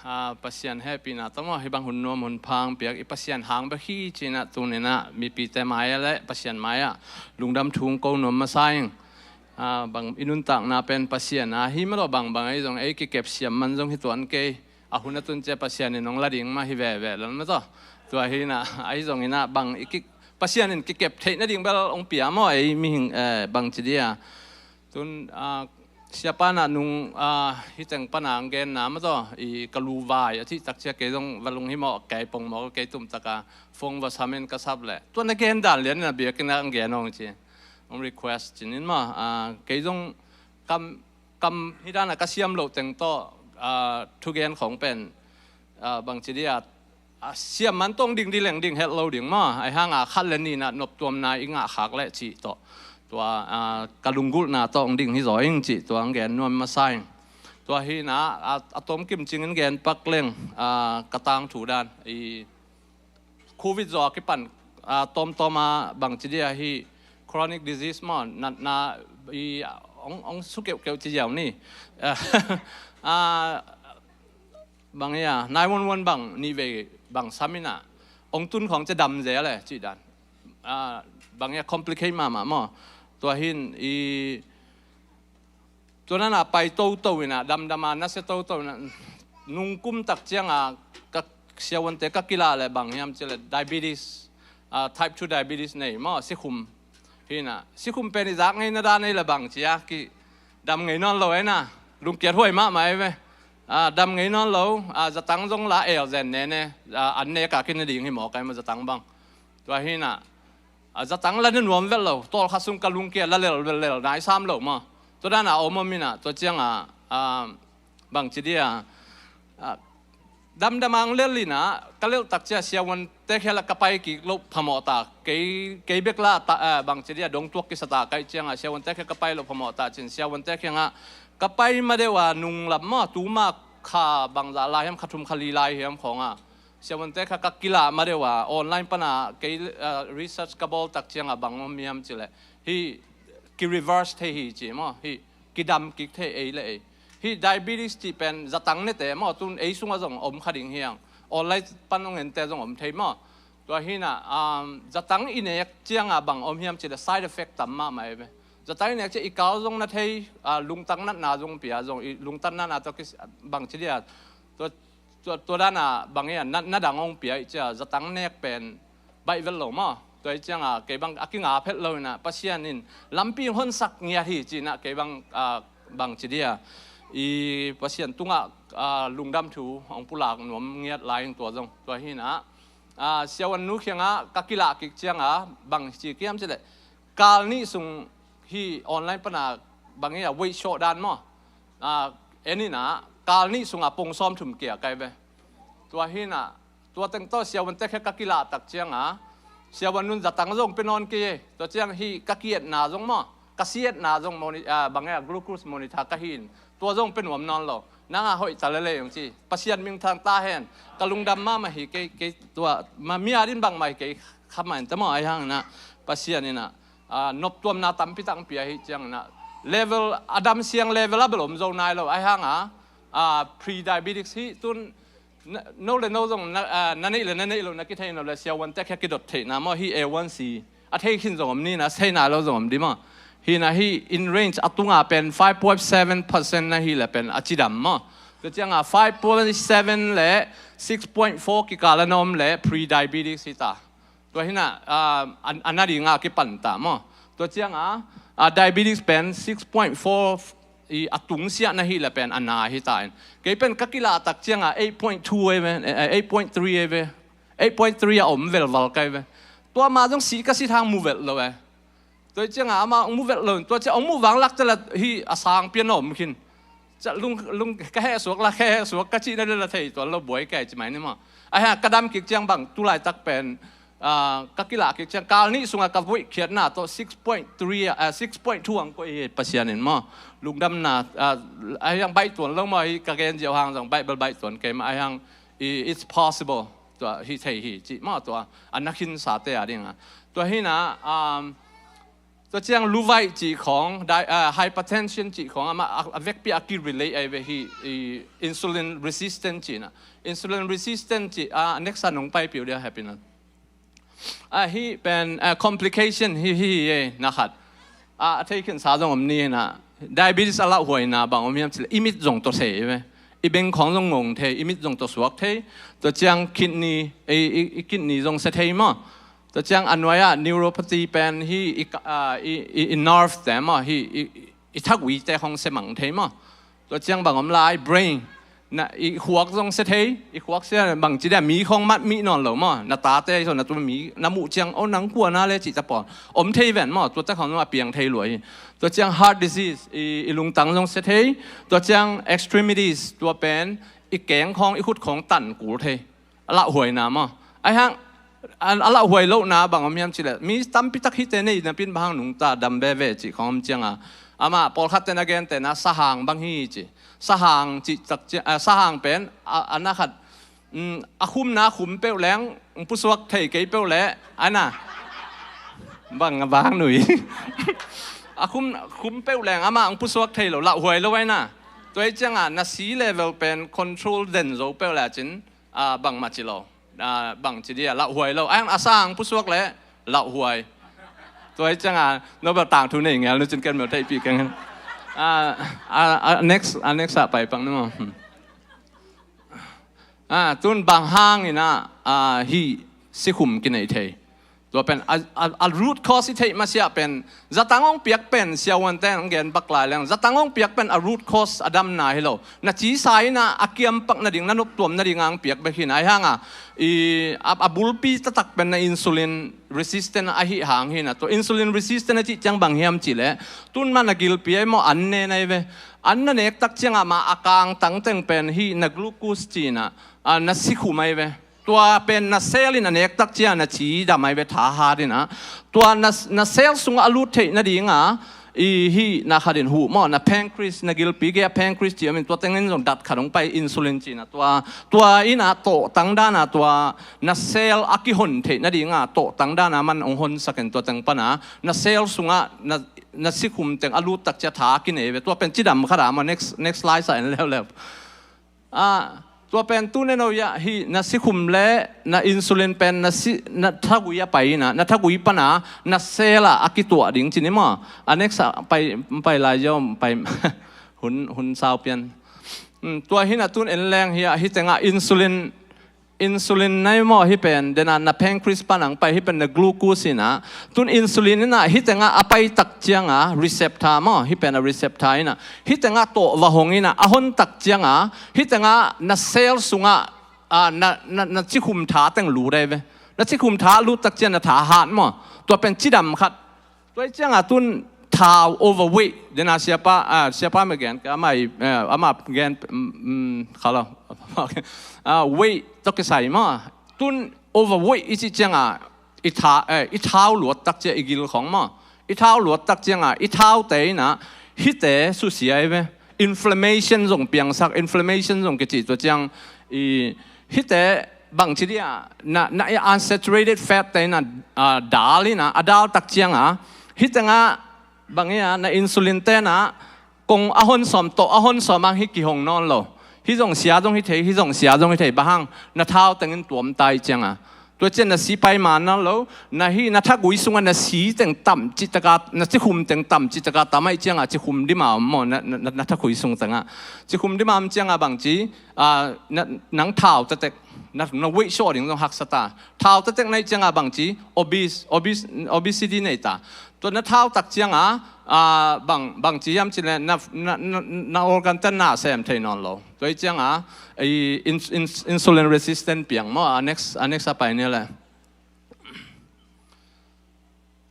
ah, Pasian hehpihna tawh maw, hih bang hun nuam hun pha hong piak i Pasian hang bek hi ci-inah tuni inah mipite mai-ah le Pasian mai-ah lungdam thu hong ko nuam masa ing. Ah, bang i nuntakna pen Pasian a hi mah tawh bangbang ei zong ei kikep siam man zong hi tuan kei. A hun a tun ciang Pasian in hong la ding mah hi veve lel mah tawh. Tua hi inah, ahi zong inah bang i ki, Pasian in kikep theih nading bel hong pia maw ei mihing, eh, bang ci dia. Tun, ah, siapa inah nung, ah, hih teng pan a hong genna mah tawh, i ka lu vai a cih tak ciang kei zong va lunghimawh, kei pongmawh, kei tumtak a phone va sam in ka sap leh. Tua na gen dan lian inah biakinn ah hong gen hong ci. Hong request cin in maw, ah, kei zong kam, kam hih dan a ka siam loh teng tawh, ah, thugen khawng pen, ah, bang ci dia, a siam man tawh hong ding ding leng ding het lo ding maw. Ahi hang a khat le nih inah noptuamna i ngah khak leh cih tawh. Tua, ah, ka lunggulhna tawh hong ding hi zaw ing cih tua hong gen nuam masa ing. Tua hi inah, a, a tawmkim cingin gen pak leng, ah, ka tangthu dan. I Covid zaw a kipan, ah, tawmtawm a bang ci dia hih chronic disease maw, natna i, ah, hong, hong su keuhkeuh ci ziau ni. Ah, bang ia, nine one one bang nih vei bang sam inah hong tun khawng ciang dam zel e cih dan. Ah, bang ia, complicate mahmah maw. Tua hi in i, tua dan a pai toto inah, damdam a nasia toto inah, nungkum tak ciang a ka siavuante ka kilah leh bang hiam cih leh diabetes, ah, type two diabetes nei maw, sikhum. Hi inah, sikhum pen i zak ngeina dan ei leh bang ci a, kidam ngei nawn lo ei na, lungkiat huai mahmah ei ve. Ah, dam ngei nawn lo, ah, zatang zong la el zen nene, ah, an nek a ki na ding hi mawk ei maw zatang bang. Tua hi inah, ah, zatang la na nuam vet lo, tawlkhat sung ka lungkia la lel lel lel nai sam lo maw. Tua dan a om om inah, tua ciang a, ah, bang ci dia, ah, damdam a hong lel inah, ka lelh tak ciang siavuante khia la ka pai kik loh phamawh ta, kei, kei bek la ta, ah, bang ci dia dong tuak kisa ta ka hih ciang a, siavuante khia ka pai loh phamawh ta cin, siavuante khia ngah ka pai ma deuh a nunglam maw, tuma kha bangzah lai hiam, kha thum kha li lai hiam khawng a, siavuante khia ka kilah ma deuh a, online pan a kei, ah, research ka bawl tak ciang a bang om hiam cih leh, hih ki reverse thei hi ci maw, hih kidam kik thei ei le ei. Hih diabetes cih pen zatang nete maw, tun ei sungah zong om kha ding hi hang. Online pan hong ente zong om thei maw. Tua hi inah, um, zatang i nek ciang a bang om hiam cih leh side effect tam mahmah ei ve. Zatang i nek ciang i kau zong na thei, ah, lungtang natna zong pia zong, i lungtang natna tawh ki bang ci dia. Tua, tua, tua dan a bang ia, na, na dang hong pia i ci a, zatang nek pen baih vet lo maw. Tua i ciang a, kei bang a kinga phet lo inah, Pasian in lampi hong honsak ngiat hi ci inah, kei bang, ah, bang ci dia, i Pasian tungah, ah, lungdam thu hong pulak nuam ngiat lai ing tua zong. Tua hi inah, ah, siavuan nu khia ngah ka kilah kik ciang a, bang ci kiam cih leh, kal nih sung hih online pan a bang ia weight show dan maw. Ah, en inah, kal nih sung a pung sawmthum kia kai ve. Tua hi inah, tua teng tawh siavuante khia ka kilah tak ciang a, siavuan nun zatang zong pia nawn kei e. Tua ciang hih ka ki-etna zong maw, ka si-etna zong moni-, ah, bang ia glucose monitor ka hi in, tua zong pia nuam nawn lo. Nang a hoih ta lel ei hong ci. Pasian minthan ta hen. Ka lungdam mahmah hi kei, kei tua, ma, mi a din bangmah hi kei kha mah in ta maw, ahi hang inah, Pasian inah, ah, noptuamna tampi tak hong pia hi ciang inah, level, a dam siang level a bel om zo nai lo, ahi hang a, ah, pre-diabetics hi tun, na, no le no zong na, ah, na neih le na neih loh na kithei nawn leh siavuante khia kidot theihna maw, hih A one C a thei khin zong om ni inah, thei nai lo zong om di maw. Hi inah hih in range a tunga pen five point seven percent na hih leh pen a cidam maw. Tua ciang a five point seven le six point four kikal a na om leh pre-diabetics hi ta. Tua hi inah, ah, a, a na ding a kipan ta maw. Tua ciang a, ah, diabetes pen six point four i a tungsiah na hih leh pen a na hi ta in. Kei pen ka kilah tak ciang a eight point two ei ve, eh, eight point three ei ve. Eight point three a om velval kai ve. Tua ma zong si ka si thang mu vet lo e. Tua i ciang a amah hong mu vet lo in, tua ciang hong mu vang lak ciang leh hih a sang pian a om khin. Ciang lung, lung ka heh suak la, ka heh suak ka cihna le la thei tuan lo buai kei ci mai ni maw. Ahi hang ka dam kik ciang bang, tu laitak pen, ah, ka kilah kik ciang kal nih sungah ka vuih khiatna tawh six point three, ah, six point two ang koih hi Pasian in maw. Lungdamna, ah, ahi hang baih tuan lo maw, hi ka gen ziau hang zong baih bel baih tuan kei mah, ahi hang i, it's possible. Tua hi thei hi cih maw, tua a na khinsate a ding a. Tua hi inah, um, Tua ciang luvaih cih khawng, di-, ah, hypertension cih khawng, amah a, a vekpi a ki-relate ahi ve hi, i insulin resistant cih na. Insulin resistant cih, ah, next a nong paipih uh dia happy na. Ah, hih pen, ah, complication hi, hi, hi, eh, na khat. Ah, a thei khinsa zong om ni na. Diabetes a lauhuaina bang om hiam cih leh, i mit zong tawh se ve. I beng khawng zong ngong thei, i mit zong tawh suak thei. Tua ciang kidney, i, i, i kidney zong se thei maw. Tua ciang a nuai ah neuropathy pen hi i ka-, ah, i, i, i nerve te maw, hi i, i, i thagui te khawng se mang thei maw. Tua ciang bang om lai, brain. Na, i khuak zong se thei, i khuak se bang ci dia mi khawng mat mi nawn lo maw. Na tate hi so na tua mi, na muh ciang, o nang kua na le cih ta pawl. Om thei ven maw, tua ta khawng zong a piang thei lua hi. Tua ciang heart disease, i, i lungtang zong se thei. Tua ciang extremities, tua pen, i keng khawng, i khut khawng tan kul thei. A lauhuaina maw. Ahi hang, a, a lauhuai lohna bang om hiam cih leh. Mi tampi tak hihte nei napi in bang hang nungta dam veve cih khawng om ciang a. Amah pawlkhat ten a gen te na sahang bang hi ci. Sahang cih tak ciang, ah, sahang pen, a, a na khat, mm, a khumna khum peuh leng, pusuak thei kei peuh leh, a na. Bang, bang nui. A khum, khum peuh leng, amah pusuak thei lo, lauhuai lo a na. Tua hi ciang a, na si level pen control den zo peuh leh cin, ah, bang mah ci lo. Ah, bang ci dia, lauhuai lo. Ahi hang a sang pusuak leh, lauhuai. Tua hi ciang a, Nobel tangthu nei ngel nu cin ken mel theihpih keng hen. Ah, ah, ah, next, ah, next ah pai pang nu maw. Hmm. Ah, tun bang hang in a, ah, hih sikhum kinei thei. Tua pen, a, a, a root cause i theih masiah pen, zatang hong piak pen, siahuante hong gen bak lai leng, zatang hong piak pen a root cause a damna hi lo. Na cisa in a, a kiampak nading, na noptuam nading a hong piak bek hi na, ahi hang a, i, a, a bulpi taktak pen na insulin resistant ahi hang hi na. Tua insulin resistant a cih ciang bang hiam cih leh, tun mah na gilpi ahi maw, an ne na hi ve. An na nek tak ciang a mah a kangtang teng pen hi na glucose ci na, ah, na sikhum ahi ve. Tua pen na cell in a nek tak ciang na ci dam ahi ve, tha hat in a. Tua na, na cell sungah a lut theih nading a, i hih na khat in huh maw, na pancreas, na gilpi gei a pancreas ci om in tua teng in zong dat khat hong pai insulin ci na. Tua, tua in a tawhtang dan a tua na cell a kihon theih nading a tawhtang dan a man hong honsak in tua teng pan a. Na cell sungah na, na sikhum teng a lut tak ciang tha kinei ve. Tua pen cidam khat a maw, next, next slide sa en leuleu. Ah, tua pen tu ne no ya hi na sikhum le na insulin pen na si, na thagui a pai na, na thagui pan a, na cell ah a kituah ding ci ni maw. A next ah pai, pai lai zom, pai hun, hun sau pian. Hmm, tua hi na tun en leng hi a, hi teng ah insulin, insulin nai maw hi pen, den a na pancreas pan a hong pai hi pen na glucose hi na, tun insulin in a hi teng ah a pai tak ciang a receptor maw, hi pen a receptor in a, hi teng ah tawh va hong in a, a hon tak ciang a, hi teng ah na cell sungah, ah, na, na, na cikhum tha teng lut ahi ve. Na cikhum tha lut tak ciang na tha hat maw. Tua pen cidam khat. Tua hi ciang a tun thau overweight. Den a siapa, ah, siapa mah gen, ka amah i, eh, amah gen, mm, mm, kha lo. Ah, weight tawh kisai maw. Tun overweight i cih ciang a, i tha, eh, i thau luat tak ciang i gil khawng maw. I thau luat tak ciang a, i thaute in a, hihte susia ahi ve. Inflammation zong piangsak, inflammation zong kici tua ciang, i, hihte bang ci dia, na, na unsaturated fat te in a, ah, dal in a, a dal tak ciang a, hi teng ah, bang hi a, na insulin te in a, kong a hon sawm tawh, a hon sawm ang hi kihong nawn lo. Hi zong sia zong hi thei, hi zong sia zong hi thei, bang hang, na thau teng in tuam ta hi ciang a. Tua ciang na si pai man nawn lo, na hi, na thagui sungah na si teng tam cih tak a, na cikhum teng tam cih tak a, tam ahi ciang a, cikhum dim a om maw, na, na, na, na thagui sung teng ah. Cikhum dim a om ciang a bang ci, ah, na, nang thau taktak, na, na weight sawh ding zong haksa ta. Thau taktak na hih ciang a bang ci, obese, obese, obesity nei ta. Tua na thau tak ciang a, ah, bang, bang ci hiam cih leh na, na, na, na organ te na sem thei nawn lo. Tua hi ciang a, i ins-, ins-, insulin resistant piang maw, a next, a next a pai ni leh.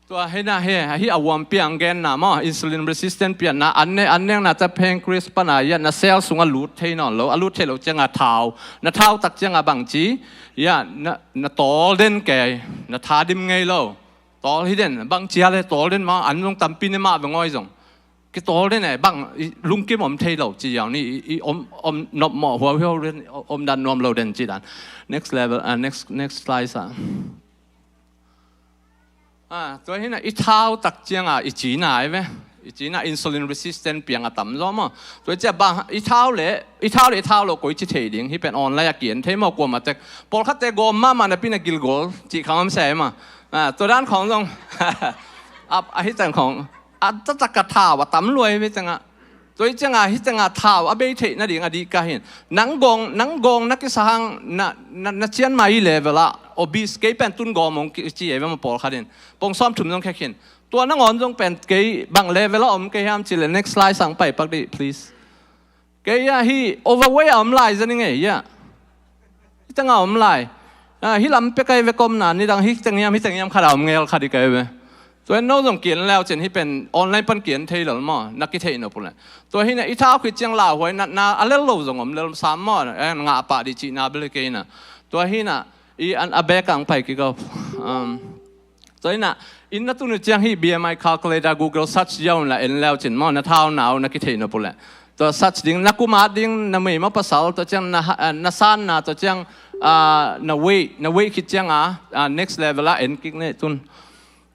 Tua hi na hi, hi a uampi a hong genna maw, insulin resistant pianna, an ne, an nekna te pancreas pan a, ya, na cell sungah lut thei nawn lo, a lut thei lo ciang a thau. Na thau tak ciang a bang ci, ya, na, na tawl den kei, na tha dim ngei lo. Tawl hi den, bang ci a leh tawl den mah, an zong tampi ne mah ve ngawi zong. Kitawl den e, bang, i, lungkim om thei lo, ci ziau ni, i, i om, om nop mawh huauhiau den, om dan nuam lo den, ci dan. Next level, ah, next, next slide sa. Ah, tua hi na i thau tak cianga i cina ai ve. I cina insulin resistant piang a tam zaw maw. Tua ciang bang i thau le, i thau le i thau lo koi ci thei ding. Hi pen online a kian thei maw kuama tek. Pawlkhatte gawm mahmah napi na gilgol ci khang om se ai maw. Ah, tua dan khong zong. A, a hi teng khong. A tatak a thau a tam luai ve cianga. Tua hi cianga hi cianga thau a bei theih nading a dih ka hin. Nang gawng, nang gawng na kisa hang na, na, na cian mai level ah obese kei pen tun gawm hong ki, ci ei ve maw pawlkhat in. Pong sawm thum zong khek hin. Tua nangawn zong pen kei bang level ah om kei hiam ci le next slide sang pai pak dih, please. Kei ah hi overweight a om lai zaning ei ah. Hi teng a om lai. Ah, hi lam pek ai ve komna, nidang hi teng hiam, hi teng hiam khat a om ngel khat hi kai ve. Tua en no zong kian leu cin hi pen online pan kian thei lel maw, na kitheih nop uh le. Tua hi na i thau khit ciang lauhuai natna a lel lo zong om lel sam maw, eh, ngah pah dih cihna bel hi kei na. Tua hi na i an a bek ang pai kikop. Um, Tua hi na, in na tun uh ciang hi B M I calculator Google search ziau na en leu cin maw, na thau nau na kitheih nop uh le. Tua search ding, na kumat ding, na mei maw pasal, tua ciang na ha-, na sanna, tua ciang, ah, na weight, na weight khit cianga, ah, next level a en kik ne tun.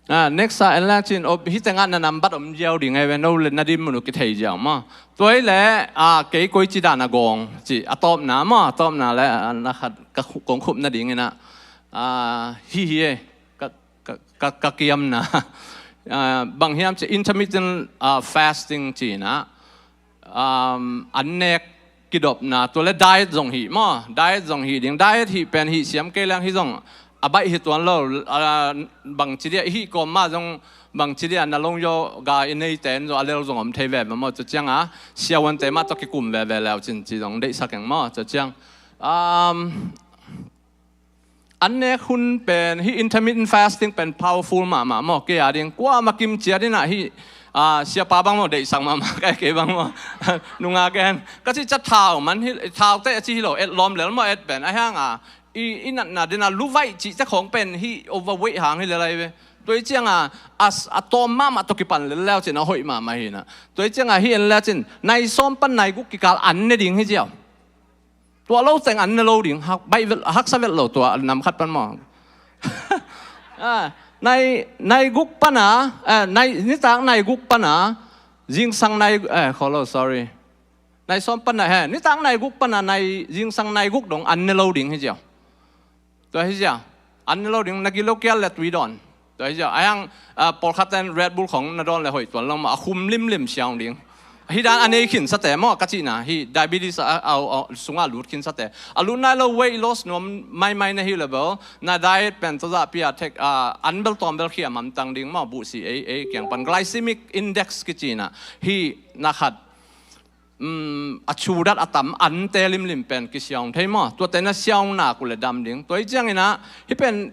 Ah, next a en leu cin, oh, hi tengah na nambat om ziau ding ai ve, no le na din mun uh kithei ziau maw. Tua hi le, ah, kei koi ci dan a gawng, ci, a tawpna maw, a tawpna le, ah, na khat ka khu-, kong khup nading ina. Ah, hi hi e. Ka, ka, ka, ka kiamna. Ah, bang hiam ci intermittent, ah, fasting cina. Um, an nek kidopna. Tua le diet zong hi maw. Diet zong hi ding. Diet hi pen hi siam kei leng hi zong. A baih hi tuan lo. Ah, bang ci dia hi kawm mah zong bang ci dia na long yoga i nei ten zong a lel zong om thei ve maw. Tua cianga siavuante mah tua kikum veve leu cin ci zong deihsak eng maw. Tua ciang. Um, An nek hun pen, hi intermittent fasting pen powerful mahmah maw, kei a ding. Kuamah kim ciat in ah hi, ah, siapa bang maw, deihsak mahmah, kai kei bang maw. Nunga gen. Ka ci ca thau man hi, thau te a ci hi lo, et lawm lel maw, et pen. A hiang a, i, i natna dena luvaih cih te khong pen hi overweight hang hi lel ai ve. Tua hi cianga, a, a tawm mahmah tawh kipan lel leu cin a hoih mahmah hi na. Tua hi cianga hi en leu cin, nai sawm pan nai guk kikal an ne ding hi ziau. Tua lo teng an ne lo ding, hak, baih vel, haksa vel lo tua, nam khat pan maw. Ah, nai, nai guk pana, eh, nai, nitak nai guk pana, zingsang nai, eh, kholo, sorry. Nai sawm pana, he, nitak nai guk pana, nai, zingsang nai guk dong, an ne lo ding hi ziau. Tua hi zia. An ne lo ding, na gilo kial le tui dawn. Tua hi zia. A hiang, ah, pawlkhat ten Red Bull khong na dawn le hoih tuan lo maw, a khum limlim siang ding. Hi dan a nei khinsate maw, ka cihna. Hi diabetes a, a, a, sungah lut khinsate. A lut nai lo weight loss nuam maimai na hi le bel. Na diet pen tawzah pia thek, ah, an bel tawm bel khiam hamtang ding maw, buhsi ei, ei kiang pan. Glycemic index kicihna. Hi na khat. Um, a cudat a tam ante limlim pen kisiaung thei maw? Tuate na siaung nak uh le dam ding. Tua hi ciangin ah, hi pen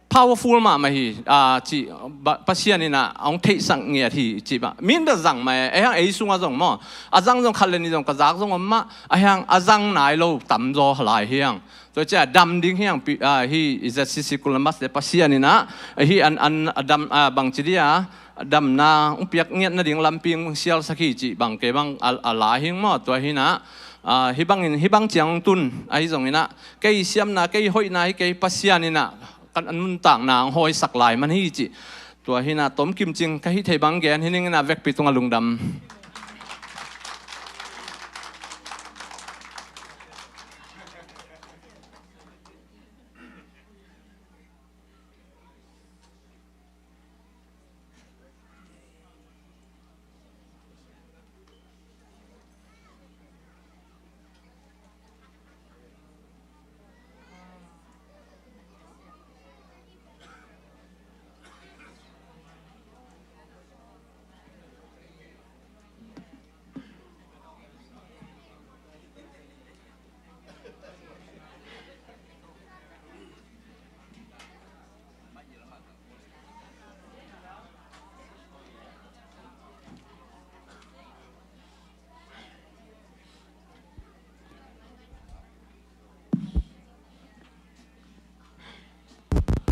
powerful mahmah hi, ah, ci, ba, Pasian in ah, a hong theihsak ngiat hi, ci ba. Min bel zang mah e, ei hang ei sungah zong maw? A zang zong khat le nih zong ka zak zong om mah, a hiang a zang nai lo tam zaw lai hiang. Tua cia dam ding hiang pi, ah, hi, i Z C C Columbus le Pasian in ah, hi an, an, a dam, ah, bang ci dia, damna hong piak ngiat nading lampi hong sialsak hi cih bang kei bang a, a la hing maw, tua hi na, ah, hi bangin, hi bang ciang hong tun, ahi zongin ah, kei siamna, kei hoihna hi kei Pasian in ah, kan an nuntakna hong hawisak lai man hi cih. Tua hi na, tom kim cing, ka hih thei bang gen, hi ning in ah vekpi tungah lungdam.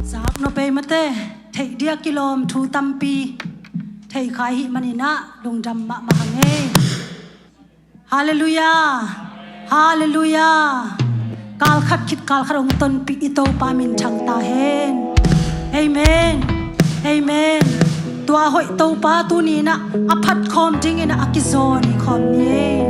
Zak nop ei mate, theih dia kilawm thu tampi theih kha i hih manin ah lungdam mahmah hang ei. Halleluiah. Halleluiah. Kal khat khit kal khat hong tonpih i Topa minthang ta hen. Amen. Amen. Tua hoih Topa tuni-in ah a phat khawm dingin ah a kizawn hi khawm ni ei.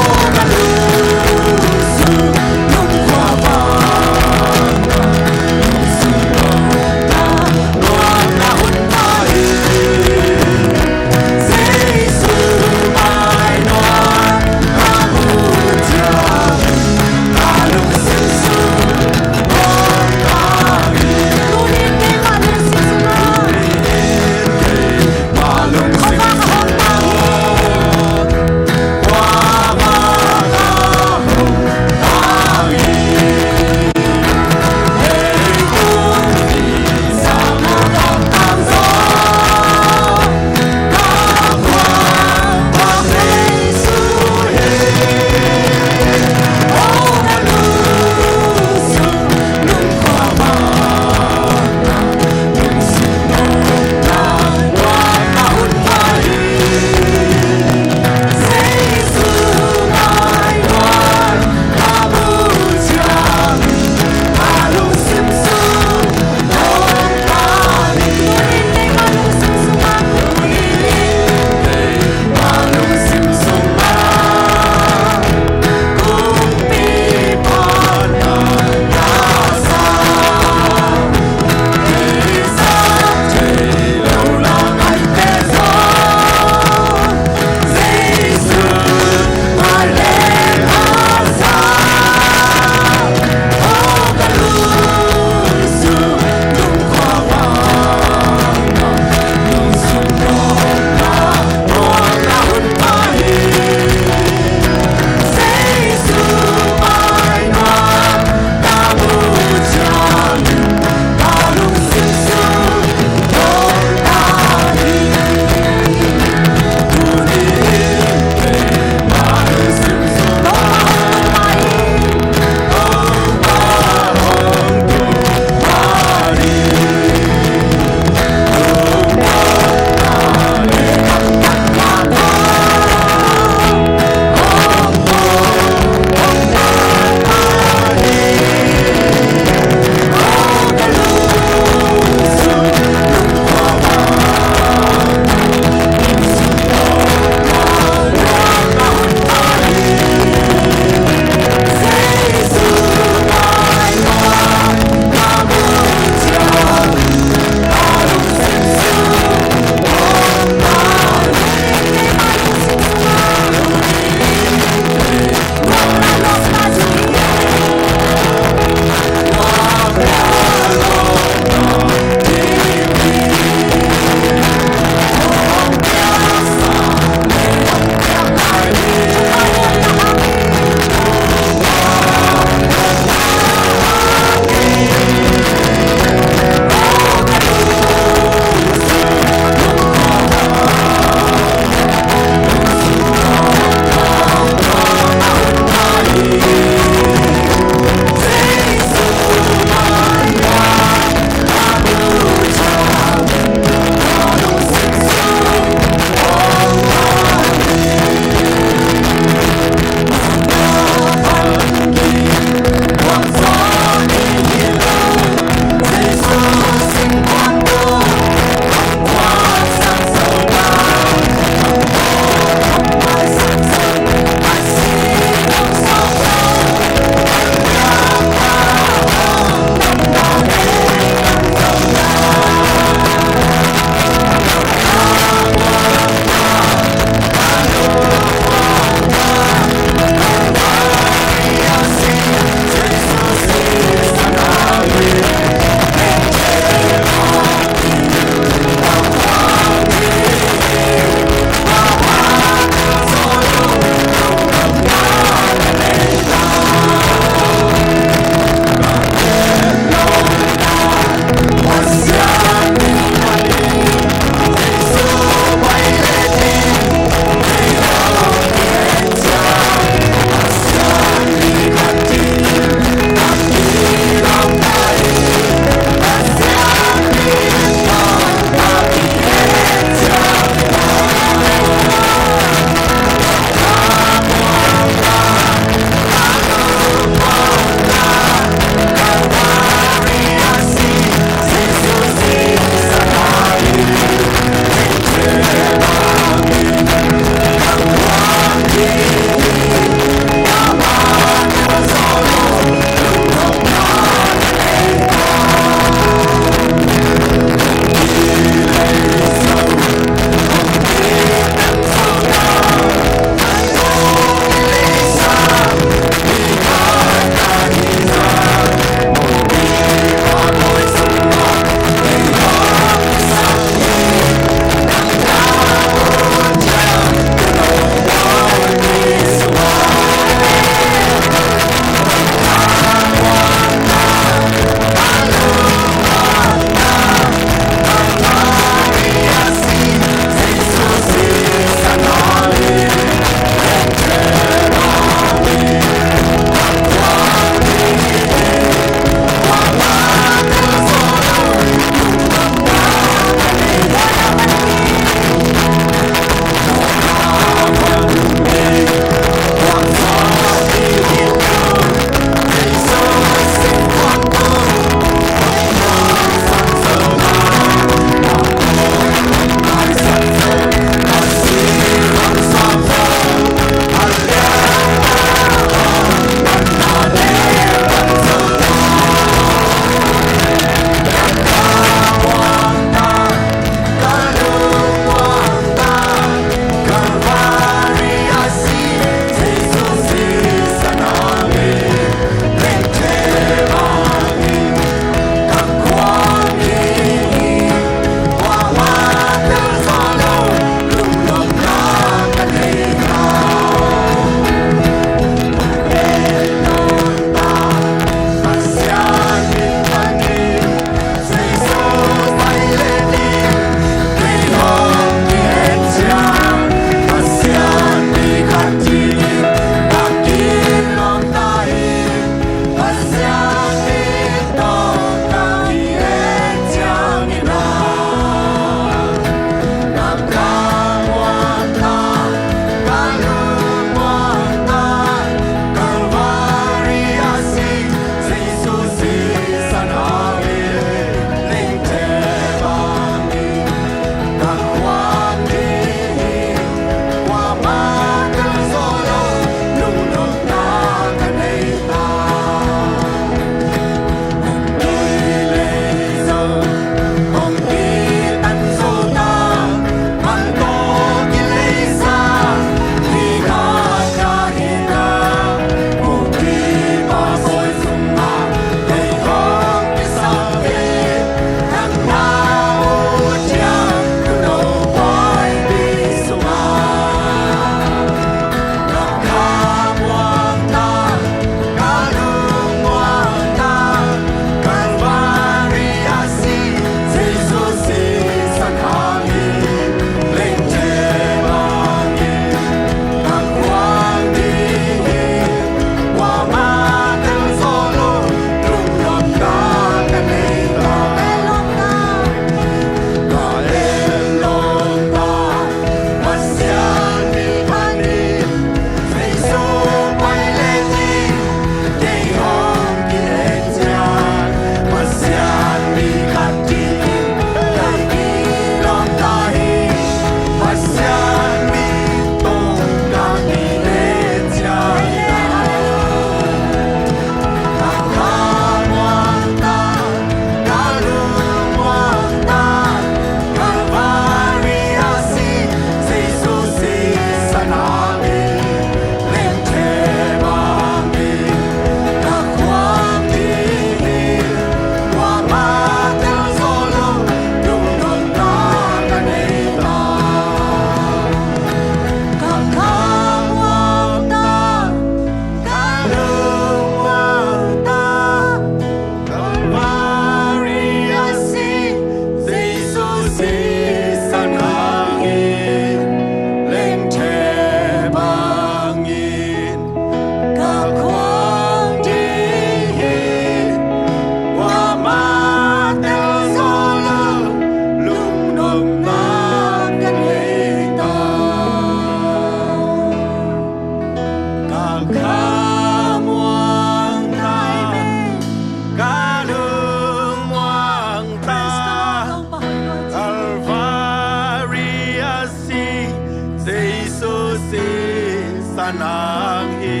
nang hi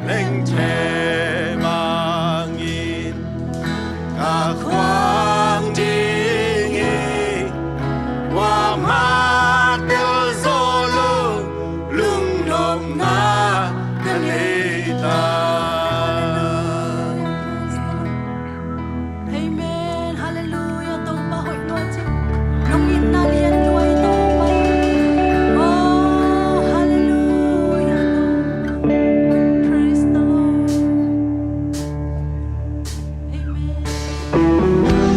leng the mangin ka khuang ding hi. Kuamah tel zo lo lungdamna ka nei ta. Amen. Hallelujah. Topa hoih lua cing. Lungdamna lian lua i Topa. Oh, hallelujah. Praise the Lord. Amen.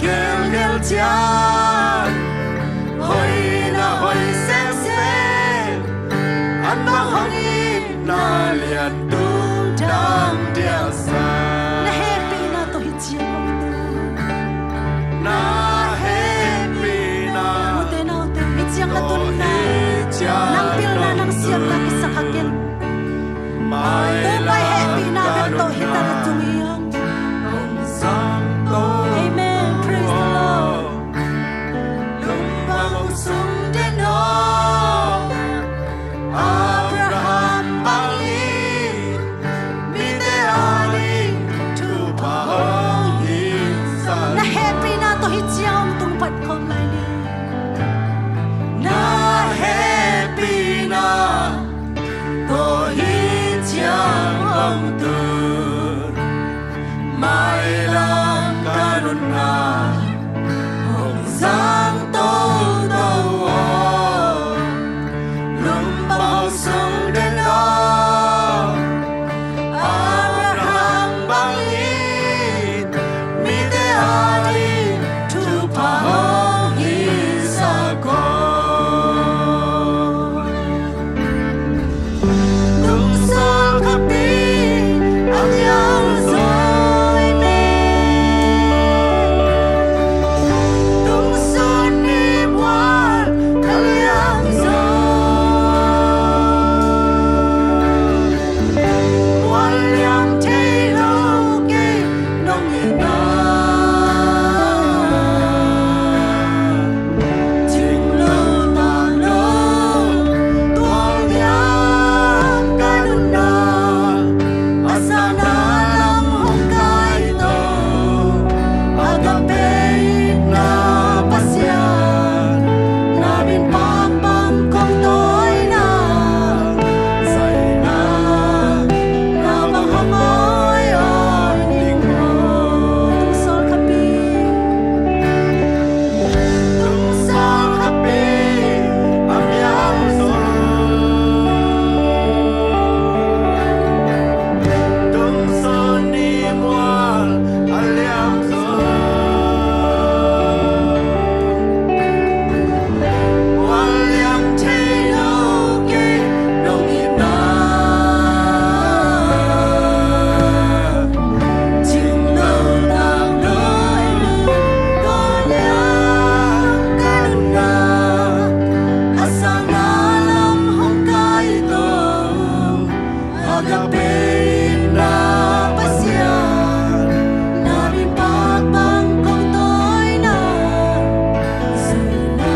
Gelgel ciang hoihna hoih sese, an bang hong itna lian tungtang diaksa. Na hehpihna tawh hih ciang hong tun. Na hehpihna. Ute naute, hih ciang na tunna, nang pilna, nang siamna kisakha kei. Topa hehpihna bek tawh hih tana tung hi hang. Amen. Praise the Lord. Lungpang sung den aw, Abraham bangin mite ading thupha hong hi sa. Na hehpihna tawh hih ciang hong tung phat khawm lai ni. Na hehpihna tawh hih ciang hong tun, mailam ka nunna hong zang toto aw. Lungpang sung den aw, Abraham bangin mite ading thupha hong hi sa ko. Tungsawl khapi a liang zaw hi me. Tungsawl ni mual a liang zaw. Mual liam thei lo kei nong itna. Cing lo tak lo tual liam ka nunna. A sakna lam hong kaito. Agape itna Pasian, na min pakpak kong tawina. Zaina na bang hong awi awi ning maw. Tungsawl khapi. Tungsawl khapi a liang zaw. Tungsawl ni mual a liang zaw. Mual liam thei lo kei nong itna. Cing lo tak lo tual liam ka nunna. A sakna lam hong kaito. Agape itna Pasian, na min pakpak kong tawina. Zaina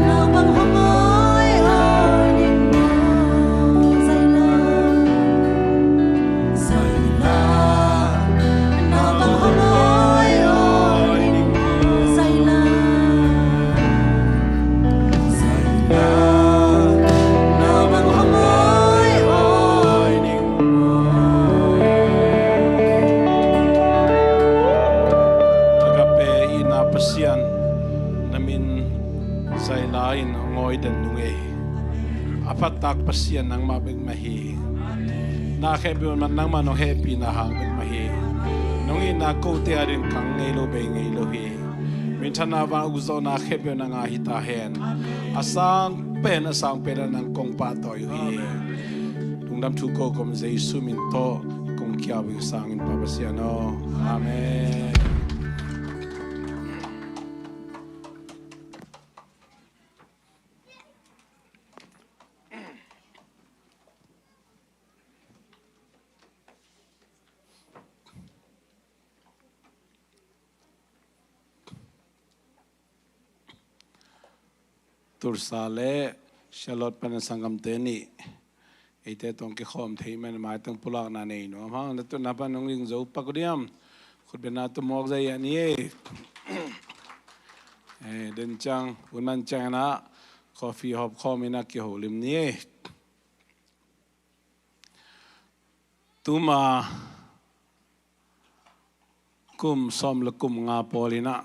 na bang hong awi awi ning maw. Zaina. Zaina na bang hong awi awi ning maw. Zaina. Zaina na bang hong awi awi ning maw. Agape itna Pasian, na min zaina in hong awi den nung ei. A phattak Pasian nangmah bek mah hi. Na khempeuh man nangmah nong hehpihna hang bek mah hi. Nong itna kote ading kang ngei lo, bei ngei lo hi. Minthanna vang ukzawhna khempeuh nang a hi ta hen. A sang pen a sang pen a nang kong pahtawi uh hi. Lungdam thu ko kawm Jesu min tawh kong kia uh hi sangin Pa Pasian aw. Amen. Tulsa le Charlotte pan a sanggamte nih eite tawh kikhawm thei man, maitang pulakna nei nuam hang. Na tutna pan hong ling zo pak uh diam? Khutbetna tum mawk zai a ni ei. Eh, den ciang, hun man ciang in ah coffee hawp khawm in ah kiholim ni ei. Tuma kum sawm le kum nga pawl in ah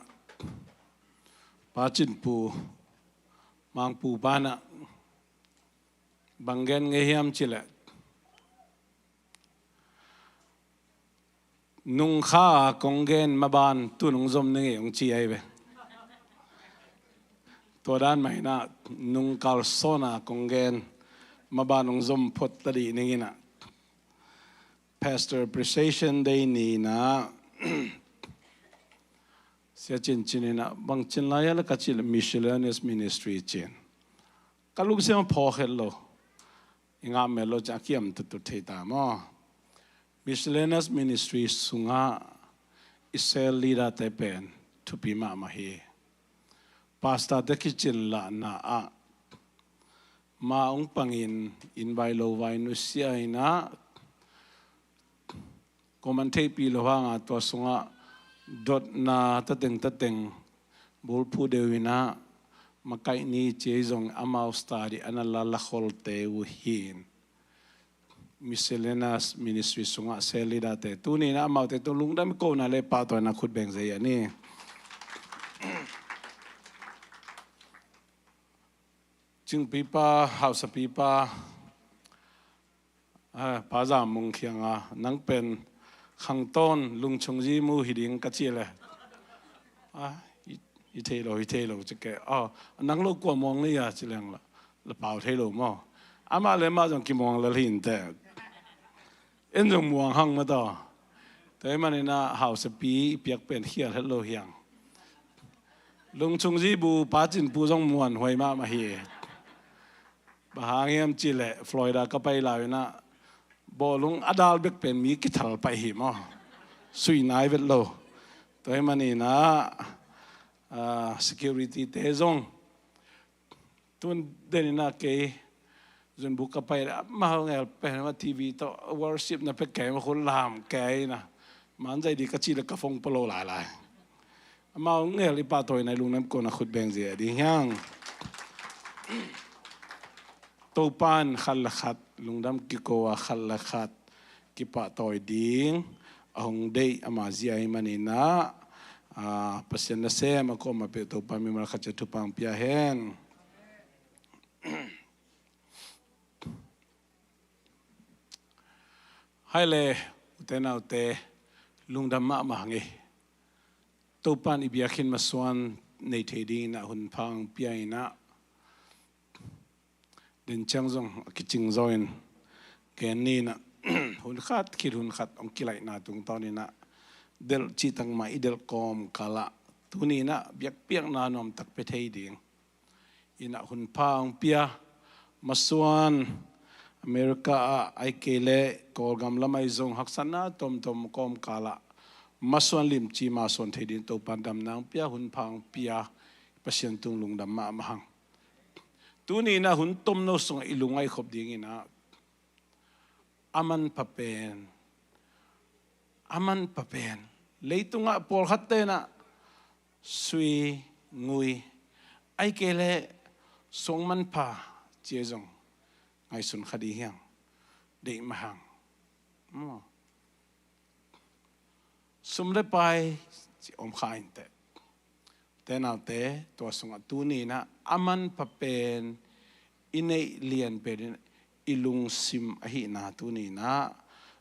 Pa Cin Pu, Mang Pu pa in ah bang gen ngei hiam cih leh, Nungkha a kong gen maban tun hong zom ning ei hong ci ahi ve. Tua dan mah inah nungkal sawn a kong gen maban hong zom phot ta dih ning inah, Pastor Appreciation Day ni inah Sia Cin Cin inah, bang cin lai a la ka cih leh Miscellaneous Ministry cin. Ka lungsim a phawk het lo. I ngah met lo ciang a kiam tuttut thei ta maw. Miscellaneous Ministry sungah i cell leader-te pen thupi mahmah hi. Pastor-te kicin lahna ah ma hong pangin inn vai lo vai nusia inah, kuaman theihpih loh hanga tua sungah dotna tateng tateng bulphuh deuh inah, makaih ni ci ei zong amau study a na la lakholte uh hi in. Miscellaneous Ministry sungah cell leader-te tuni inah amaute tung lungdam i kohna le pahtawina khut beng zei a ni. Cingpipa, hausapipa, ah, Pa Zam Mung kiangah, nang pen khangtawn lungchung zi mu hi ding ka cih leh, ah, i, i thei lo, i thei lo ci kei. Ah, nang lo kua muang ni a ci leng la, la pau thei lo maw. Amah le amah zong kimuang lel hi inteh. En zong muang hang mataw. Tua ahih manin ah hausapi i piak pen khial het lo hiang. Lungchung zi bu Pa Cin Pu zong muanhuai mahmah hi. Bang hang hiam cih leh Florida ka pai lai inah bawlung a dal bek pen mi kithal paih hi maw. Sui nai vet lo. Tua ahih manin ah, ah, security-te zong tun den inah kei zunbuk ka pai leh amau ngel pen mah, TV tawh worship na pek kei mah, khun lam kei inah, man zai dih ka cih leh ka phone pua lo lailai. Amau ngel i pahtawina i lungdam kohna khut beng zei a ding hiang. Topa'n khat le khat lungdam kiko a khat le khat kipahtawi ding a hong deih ama zia ahih manin ah, ah, Pasian nasem a kuamah peuh Topa mimal khat ciat thupha hong pia hen. Hai le, ute naute, lungdam mahmah hang ei. Topa'n i biakinn masuan nei thei dingin ah hun pha hong pia inah, den ciang zong a kicing zaw in gen ni inah, hun khat khit hun khat hong kilaihna tungtawn inah delh cihtak mah i delh kawmkal ah tuni inah biakpiakna nuamtak pia thei ding inah hun pha hong pia, masuan America ah ahih kei leh Kawlgam lam ah zong haksatna tomtom kawmkal ah masuan limci masuan thei ding Topa'n damna hong pia, hun pha hong pia, Pasian tung lungdam mahmah hang. Tuni inah hun tomno sungah i lungngaih khop ding inah, a manpha pen, a manpha pen, leitungah pawlkhatte inah sui, ngui, ahih kei leh suang manpha ci ei zong ngaihsun kha dih hiang, deih mah hang. Maw. Sum le pai ci om kha inteh. Ute naute, tua sungah tuni inah a manpha pen i neih lian pen in i lungsim ahihna tuni inah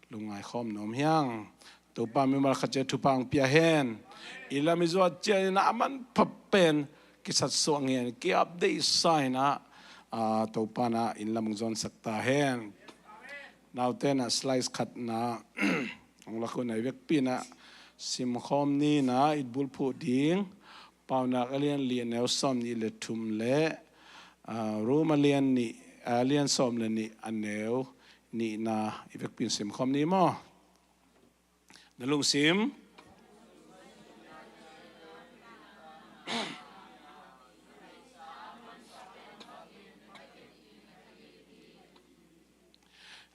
lungngai khawm nuam hiang. Topa mimal khat ciat thupha hong pia hen. I lam i zuat ciang inah a manpha pen kisatsuah ngian, ki-update sa inah, ah, Topa inah inn lam hong zuansak ta hen. Naute inah slice khatna hong lak un ah, i vekpi inah simkhawm ni inah, i bulphuh ding Paunak a lian li a neu sawm nih le thum le, ah, Rom a lian nih, a lian sawm le nih a neu nihna i vekpi in simkhawm ni maw. Na lungsim.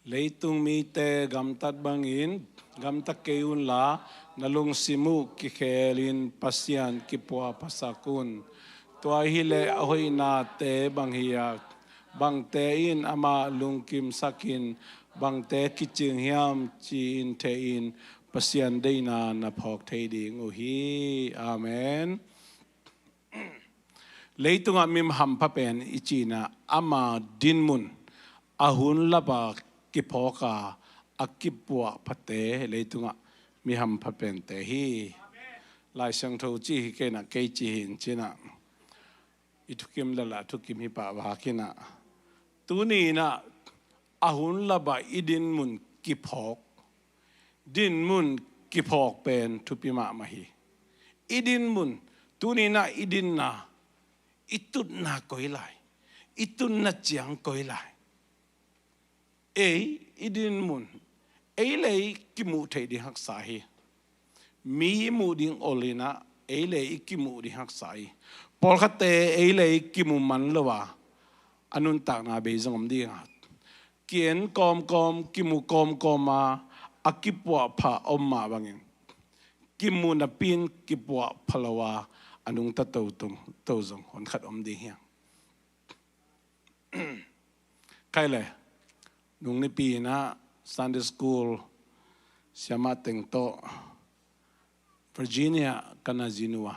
Leitung mite gamtat bangin gamta kei unla, na lungsim uh kikhelin Pasian kipuahphasak un. Tua hileh a hoihnate bang hiam? Bangte in amah lungkimsakin bangte kicing hiam ci-in theihin Pasian deihna na phawk thei ding uh hi. Amen. Leitungah mi hampha pen i cihna ama dinmun a hun lapa kiphawka a kipuahphate leitungah mi hampha pente hi. Lai Siangtho ci hi kei inah, kei ci hi in ci inah, i thukim lala thukim hi pah vak inah, tuni inah a hun laba i dinmun kiphawk, dinmun kiphawk pen thupi mahmah hi. I dinmun, tuni inah i dinna, i tutna koi lai, i tunna ciang koi lai. Ei i dinmun, ei le ei kimuh theih ding haksa hi. Mi i muh ding ol inah, ei le ei kimuh ding haksa hi. Pawlkhatte ei le ei kimu man lo a, a nuntakna bei zong om ding a, ki-en kawmkawm, kimu kawmkawm a, a kipuahpha om mah bangin, kimu napi in kipuahpha lo a, a nungta to tung, to zong honkhat om ding hi hang. Khai le, nung nipi inah Sunday school siamah teng tawh Virginia ka na zin uh a,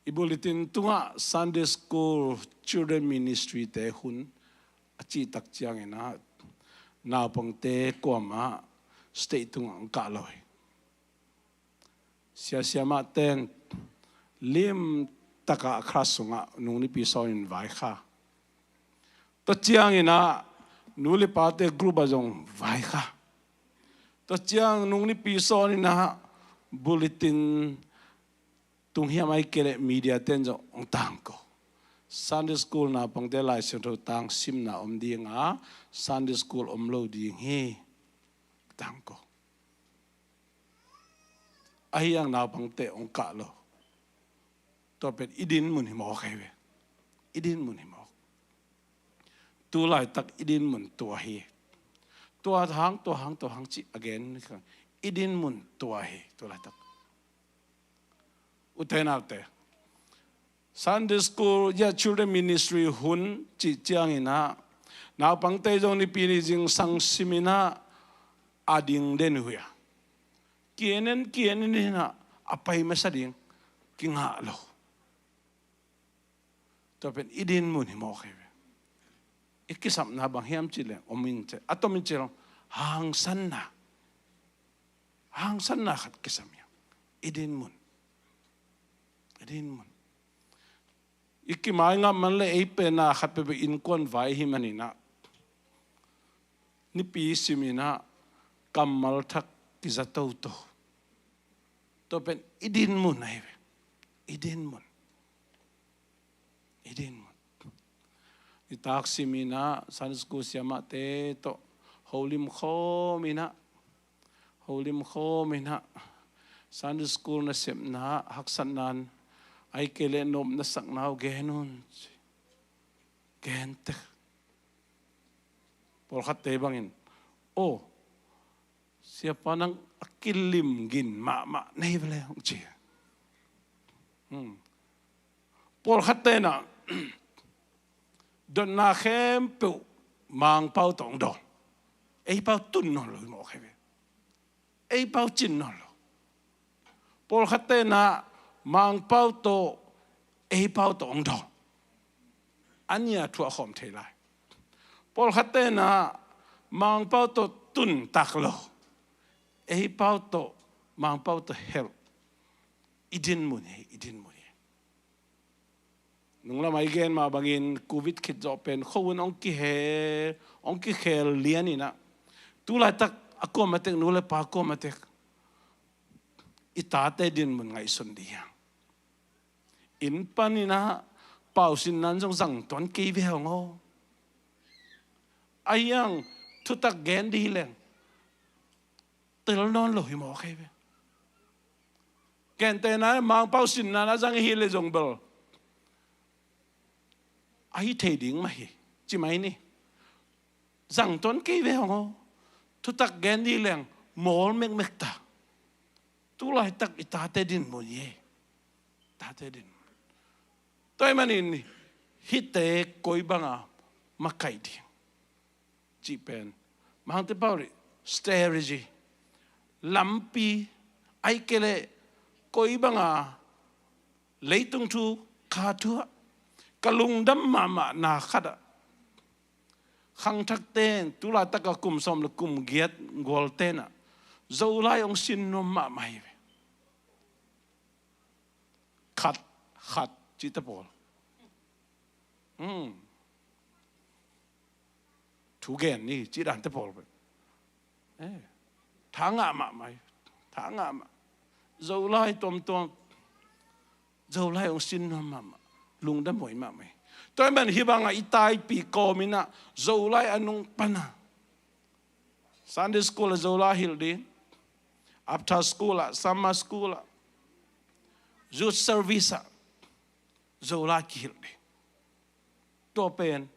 i bulletin tungah Sunday school, children ministry te hun a cihtak ciang inah, naupangte kuamah stage tungah hong kah lo hi. Sia siamah ten lim takah class sungah nung nipi sawnin vaikha. Tua ciang inah nu le pate group ah zong vaikha. Tua ciang nung nipi sawn inah bulletin tung hiam, ahih kei leh media ten zong hong tangko. Sunday school naupangte Lai Siangtho tang simna om ding a, Sunday school om lo ding hi, tangko. Ahi hang naupangte hong kah lo. Tua pen i dinmun hi mawk hi ve. I dinmun hi mawk. Tu laitak i dinmun tua hi. Tua hang, tua hang, tua hang ci a gen. I dinmun tua hi tu laitak. Ute naute, Sunday school ya children ministry hun cih ciang inah, naupangte zong nipi ni zingsang sim inah a ding den uh hi a, ki-en en, ki-en en inah a pai masa ding kingah lo. Tua pen i dinmun hi mawk hi ve. I kisapna bang hiam cih leh om in ci, a tom in ci lo, hangsanna, hangsanna khat kisam hi a, i dinmun. I dinmun. I kimai ngap man le ei pen a khat peuhpeuh innkuan vai hi man inah, nipi sim inah kammal thak kiza toto. Tua pen i dinmun ahi ve. I dinmun. I dinmun. I taksim inah Sunday school siamahte tawh holim khawm inah, holim khawm inah, Sunday school nasepna haksatna in, ahih kei leh nopna sakna uh gen un ci. Gen tek. Pawlkhatte bangin, "Oh, siapa nang a kilim gin mahmah nei vele," hong ci. Hmm. Pawlkhatte inah dotna khempeuh Mangpau tawh hong dawn. Ei pau tun nawn lo hi mawk hi ve. Ei pau cin nawn lo. Pawlkhatte inah Mangpau tawh, ei pau tawh hong dawn. A nia thuah khawm thei lai. Pawlkhatte inah Mangpau tawh tun tak lo. Ei pau tawh, Mangpau tawh helh. I dinmun hi, i dinmun hi. Nunglam ah i gen mah bangin covid khit zawh pen khuahun hong kihe, hong kikhel lian inah, tu laitak a kuamah tek, nu le pa kuamah tek, i tate dinmun ngaihsun dih hiam? Inn pan inah pausinna in zong zang tuan kei ve hong aw. Ahi hang thutak gen dih leng tel nawn lo hi mawk hi ve. Gentehna in Mangpau sinna na zang hi leh zong bel ahi thei ding mah hi, ci mai ni. Zang tuan kei ve hong aw. Thutak gen dih leng mawl mekmek ta. Tu laitak i tate dinmun hi. Tate dinmun. Tua ahih manin hihte koi banga makaih ding cih pen, Mangte pau rih, strategy, lampi, ahih kei leh koi banga leitung thu, kha thu ah ka lungdam mahmahna khat ah, khangthakte in tu laitak a kum sawm le kum giat gualten ah Zolai hong sin nuam mahmah hi ve. Khat, khat, cihte pawl. Hmm. Thu gen ni, cih dante pawl ve. Eh. Tha ngah mahmah hi. Tha ngah mah. Zolai tuamtuam. Zolai hong sin nuam mahmah. Lungdam huai mahmah hi. Tua hi man hih bangah i taipih kawm in ah Zolai a nung pan a Sunday school ah Zolai hilh ding. After school ah, summer school ah, youth service ah Zolai kihilh ding. Tua pen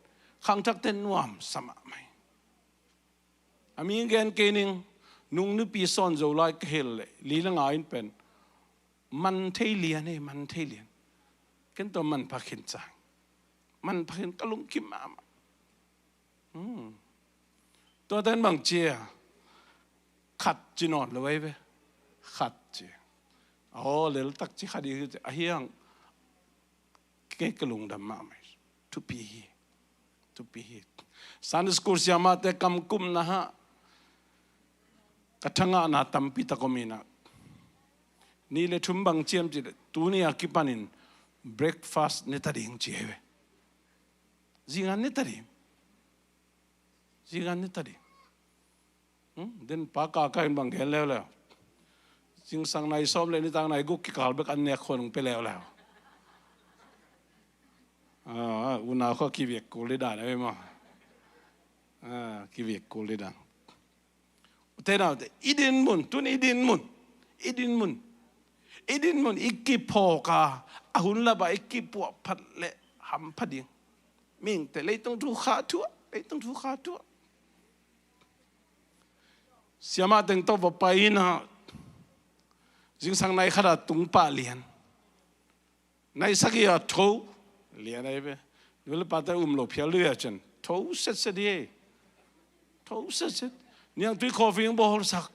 khangthakte nuamsa mahmah hi. A mi gen kei ning, nung nupi sawn Zolai ka hilh leh li le nga in pen man thei lian e, man thei lian. Ken tua manpha khin cang. Manpha khin ka lungkim mahmah. Hmm. Tua ten bang ci a, khat ci nawn lo ei ve. Khat ci. Aw, leltak ci khat i hi ci. A hiang kei ka lungdam mahmah hi. Thupi hi. Thupi hi. Sunday school siamahte kamkumna ah ka thangahna tampi tak om in ah, nih le thum bang ciam ci leh, tuni a kipanin breakfast ne ta ding ci hi ve. Zingan ne ta ding. Zingan ne ta ding. Hmm? Den pa Kaka in bang gen leuleu. Zingsang nai sawm le nitak nai guk kikal bek an nek khua nung pe leuleu. Ah, unau khua kivek kul di dan a ve maw. Ah, kivek kul di dan. Ute naute, i din mun, tun i din mun, i din mun, i din mun, i kiphawk a, a hun lap ah i kipuah phat le hampha ding. Mihingte leitung thu kha thuah, leitung thu kha thuah. Siamah teng tawh va pai in ah, zingsang nai khat a tung pah lian. Nai sagih a tho lian ahi ve. Nu le pate um lo phial dih a cin. Tho setset hi. Tho setset. Niangtui coffee hong bawlsak.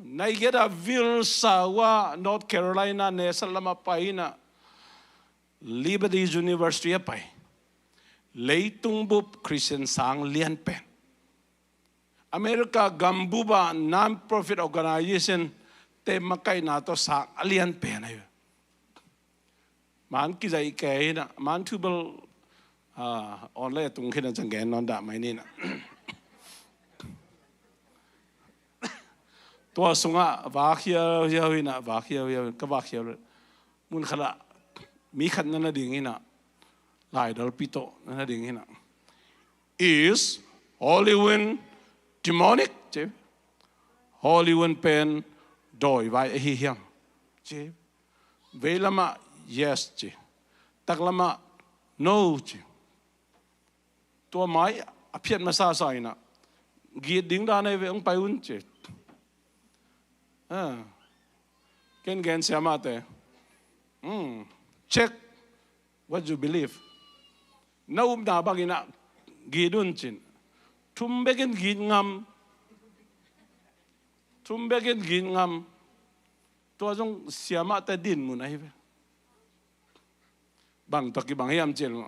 Nai giat a vil sa uh a North Carolina nesat lamah pai in ah Liberty University a pai. Leitung bup Christian sang lian pen. America gambup ah non-profit organization te makaihna tawh sang a lian pen ahi. Man kizaih kei in ah, man thu bel, ah, online a tung khin a ciang gen nawn dah mai ni in ah. Tua sungah vak hiauhiau in ah, vak hiauhiau in, ka vak hiau le. Mun khat ah mi khat na na ding in ah, laidalpi tawh na na ding in ah, "Is Holy Wind demonic?" ci. "Holy Wind pen dawivai ahi hiam?" ci. Veilamah yes ci. Taklamah no ci. Tua mai a phiat masa sa in ah, "Git ding dan ahi ve, hong pai un," ci. Ah. Ken gen siamahte, "Hmm, check what you believe. Na upna bangin ah git un," cin. Thum bekin git ngam. Thum bekin git ngam. Tua zong siamahte dinmun ahi ve. Bang tawh kibang hiam cih leh,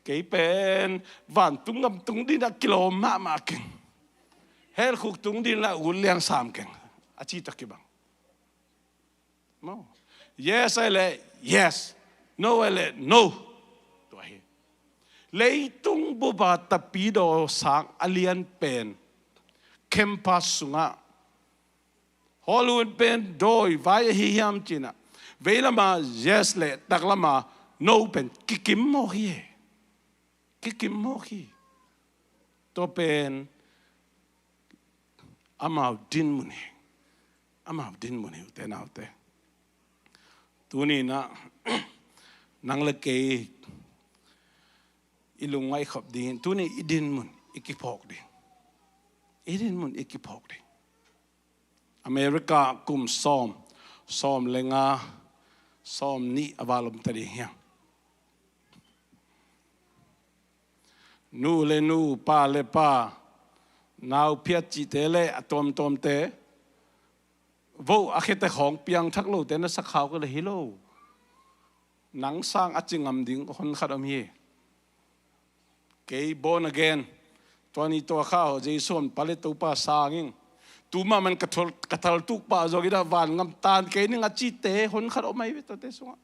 kei pen vantung gam tung ding ah kilawm mahmah keng. Hell khuk tung ding ah ut liang sam keng. A ci tawh kibang. Maw. Yes ahih leh yes. No ahih leh no. Tua hi. Leitung bup a tapidaw sang a lian pen campus sungah Holy Wind pen dawivai ahi hiam ci in ah, veilamah yes le taklama no pen kikim mawk hi. Kikim mawk hi. Tua pen amau dinmun hi. Amau dinmun hi, ute naute. Tuni in ah nang le kei i lungngaih khop ding, tuni i dinmun i kiphawk ding. I dinmun i kiphawk ding. America kum sawm, sawm le nga, sawm nih a val om ta ding hiam? Nu le nu, pa le pa, nau phiat cihte le a tuamtuamte, vote a khete khawng piangthak lote na sak khau ka le hi lo. Nang sang a ci ngam ding hon khat om hi. Kei born again. Tua ni tua kha aw, Jesu hong pia le Topa sang ing. Tu mahmah in ka thal, ka thaltuk pah zong in ah vangam tan kei ning a cite hon khat om ahi ve tuate sungah.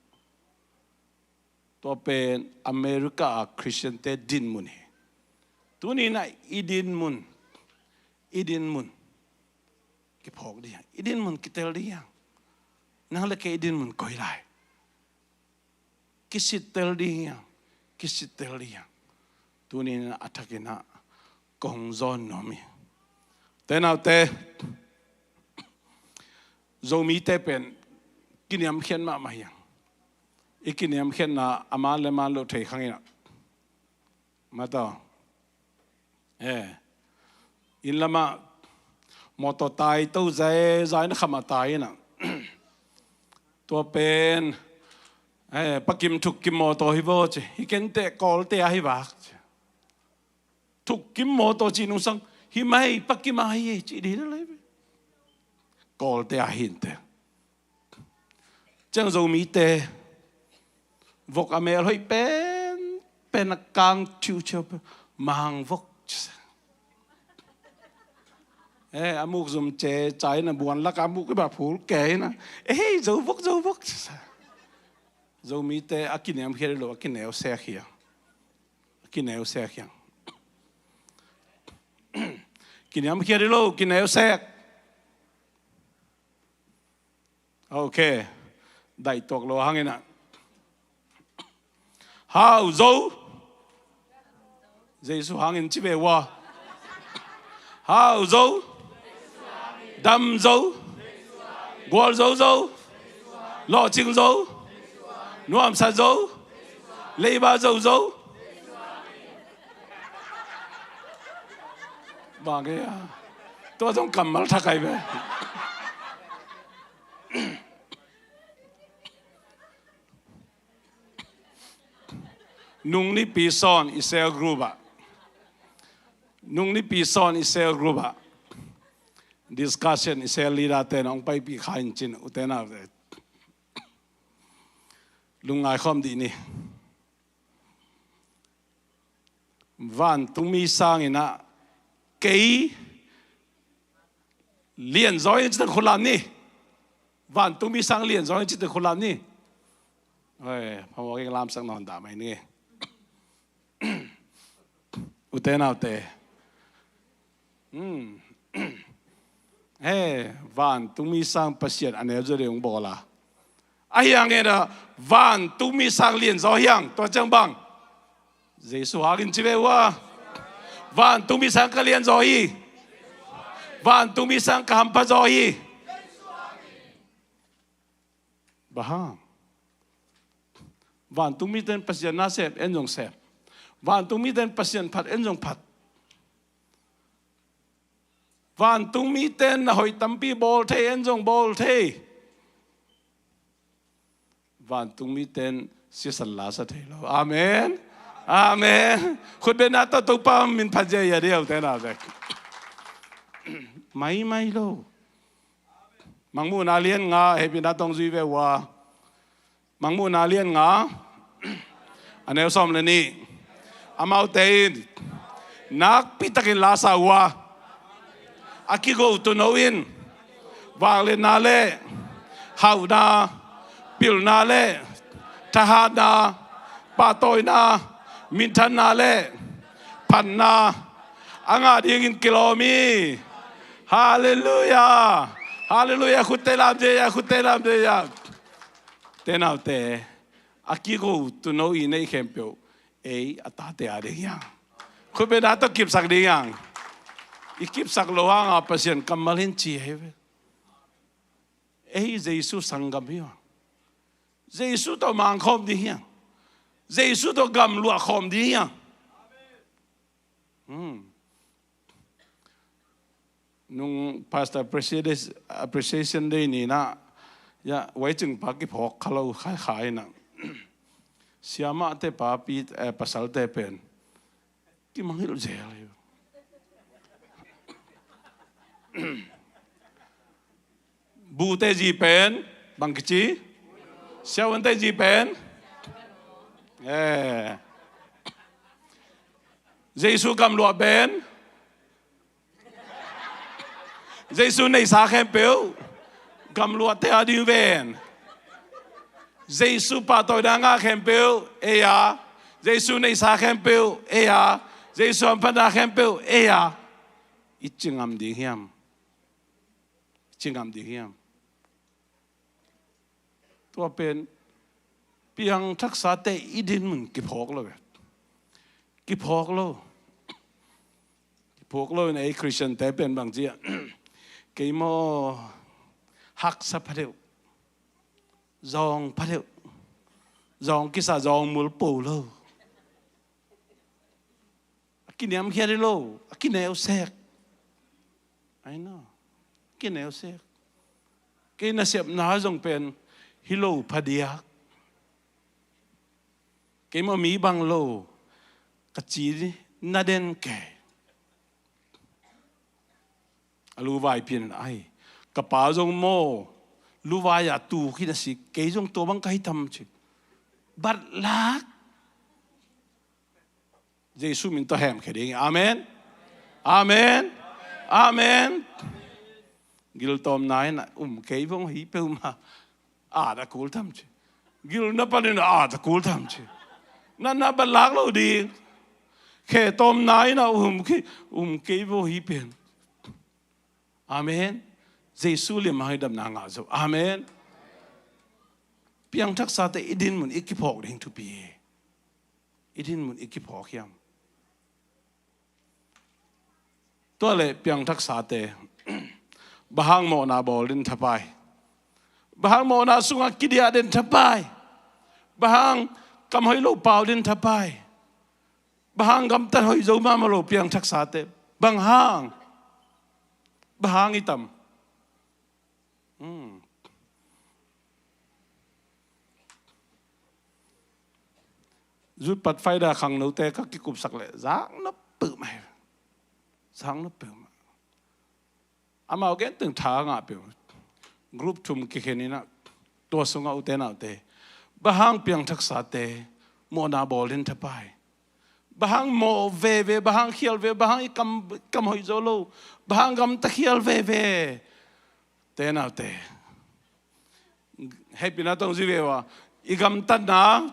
Tua pen America a Christian-te dinmun hi. Tuni in ah i dinmun, i dinmun kiphawk ding hi hang, i dinmun kitel ding hi hang. Nang le kei i dinmun koi lai? Kisittel ding hi hang, kisittel ding hi hang. Tuni in ah a thak in ah kong zawn nuam hi. Te naute, Zomite pen kiniamkhiat mahmah hi hang. I kiniamkhiatna a man le man lo thei khang in ah. Mataw. Eh. Inn lamah mawtaw tai to zai zai na kham a tai in ah. Tua pen, eh, Pa Kim Thuk Kim mawtaw hi vaw ci. Hi kenteh Kawlte a hi vak ci. Thuk Kim mawtaw ci nungsang, hi mai, Pa Kim a hi e ci ding lai ve. Kawlte a hi inteh. Ciang Zomite vok a mel hoih pen pen a kang thiuhthiau pen mang vok ci sa. Eh, a muk zum ce ca in ah buan lak a muk i ba phul ke in ah. Eh, Zo vok, Zo vok ci sa. Zomite a kiniamkhiat hi lo, a kineusiak hi hang. A kineusiak hi hang. Kiniamkhiat hi lo, kineusiak. Ok. Daih tuak lo hang in ah. Hau Zo. Jesu hangin ci ve ua. Hau Zo. Dam Zo. Gualzo Zo. Lawhcing Zo. Nuamsa Zo. Leiba Zo Zo. Bang e a. Tua zong kammal thak ai ve. Nung nipi sawn i cell group ah. Nung nipi sawn i cell group ah. Discussion i cell leader ten hong paipih kha in cin ute naute. Lungngai khawm dih ni. Vantungmi sangin ah kei lianzaw in cite khut lam ni. Vantungmi sang lianzaw in cite khut lam ni. Hoi, phamawh keng lamsak nawn dah mai ni. Ute naute. Hmm. He, vantungmi sang Pasian a neu zaw ding hong bawl a. Ahi hangin ah vantungmi sang lianzaw hi hang, tua ciang bang. Jesu hangin ci ve ua. Vantungmi sang ka lianzaw hi. Vantungmi sang ka hampha zaw hi. Bang hang. Vantungmite in Pasian na sem, en zong sem. Vantungmite in Pasian phat, en zong phat. Vantungmite in na hoih tampi bawl thei, en zong bawl thei. Vantungmite in sisan la sa thei lo. Amen. Amen. Khutbetna tawh Topa min phat ziahziah dih ute naute. Maimai lo. Mangmuhna lian nga, hehpihna tawh zui ve ua. Mangmuhna lian nga, a neu sawm le nih. Amaute in nakpi takin la sa ua. A kigo tuuno in vangliatna le hauhna, pilna le thahatna, pahtawina, minthanna le phatna a ngah dingin kilawm hi. Halleluiah. Halleluiah. Khutte lam ziahziah, khutte lam ziahziah. Te naute, a kigo tuuno i neih khempeuh ei a tate a ding hi hang. Khutbetna tawh kipsak ding hi hang. I kipsak loh hanga Pasian kammal in ci hi ve. Ei Jesu sanggam hi hang. Jesu tawh mangkhawm ding hi hang. Jesu tawh gamluah khawm ding hi hang. Hmm. Nung Pastor Appreciation, Appreciation Day ni-in ah, ya, vaicing pa kiphawk kha lo khai khai in ah. Siamahte papi, eh, pasalte pen kimangngilh zel hi. Bute zi pen bang kici? Siavuante zi pen, eh, Jesu gamluah pen Jesu neihsa khempeuh gamluahte a ding ven. Jesu pahtawina ngah khempeuh ei a, Jesu neihsa khempeuh ei a, Jesu hamphatna khempeuh ei a, i ci ngam ding hiam? I ci ngam ding hiam? Tua pen piangthaksate i din mun kiphawk lo ve. Kiphawk lo. Kiphawk lo in ei Christian te pen bang ci a, kei maw haksa pha deuh, zawng pha deuh, zawng kisa zawng mul po lo. A kiniamkhiat hi lo, a kineu sek. I know. Kineu sek. Kei nasepna zong pen hi lo phadiak. Kei maw mi bang lo ka ci na den kei. A luvai pian ai. Ka pa zong maw luvai a tu khin a si, kei zong tua bang ka hi tam ci. Batlak. Jesu min tawh hemkhia ding. Amen. Amen. Amen. Giltawmna in a um kei vong hi peuhmah. A da kul tham ci. Gilna panin a da kul tham ci. Na na ban lak lo ding. Khe tawmna in a um kei, um kei vong hi pen. Amen. Jesu lim a hi damna ngah zo. Amen. Piangthaksate i din mun i kiphawk ding thupi hi. I din mun i kiphawk hiam? Tua le piangthaksate. Bahang mawhna bawl din thapai. Bahang mawhna sungah kidiah din thapai. Bahang kam hoih lo pau din thapai. Bahang gamtat hoih zo mahmah lo piangthaksate. Bang hang? Bang hang i tam? Hmm. Zutpat faida khangnote ka kikupsak leh zak nop peuhmah hi. Zak nop peuhmah. Amau gen teng tha ngah peuh. Group thum kikhen inah tua sungah ute naute. Bang hang piangthaksate mawhna bawl din thapai? Bang hang mawh veve, bang hang khial ve, bang hang i kam, kam hoih zo lo, bang hang gamta khial veve? Te naute. Hehpihna tawh zi ve ua. I gamtatna.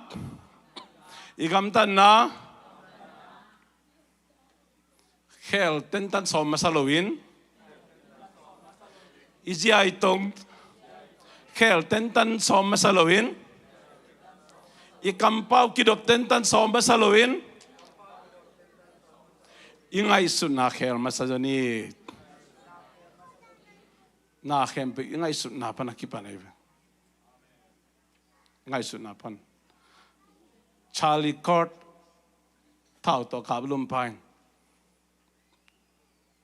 I gamtatna. Khel tentan sawm masa loin. I zia i tong. Khel tentan sawm masa loin. I kampau kidop tentan sawm masa loin. I ngaihsutna khel masa zaw ni. Na khempeuh i ngaihsutna pan a kipan ahi ve. Ngaihsutna pan. Charlie Kirk thau tawh kap lum pain.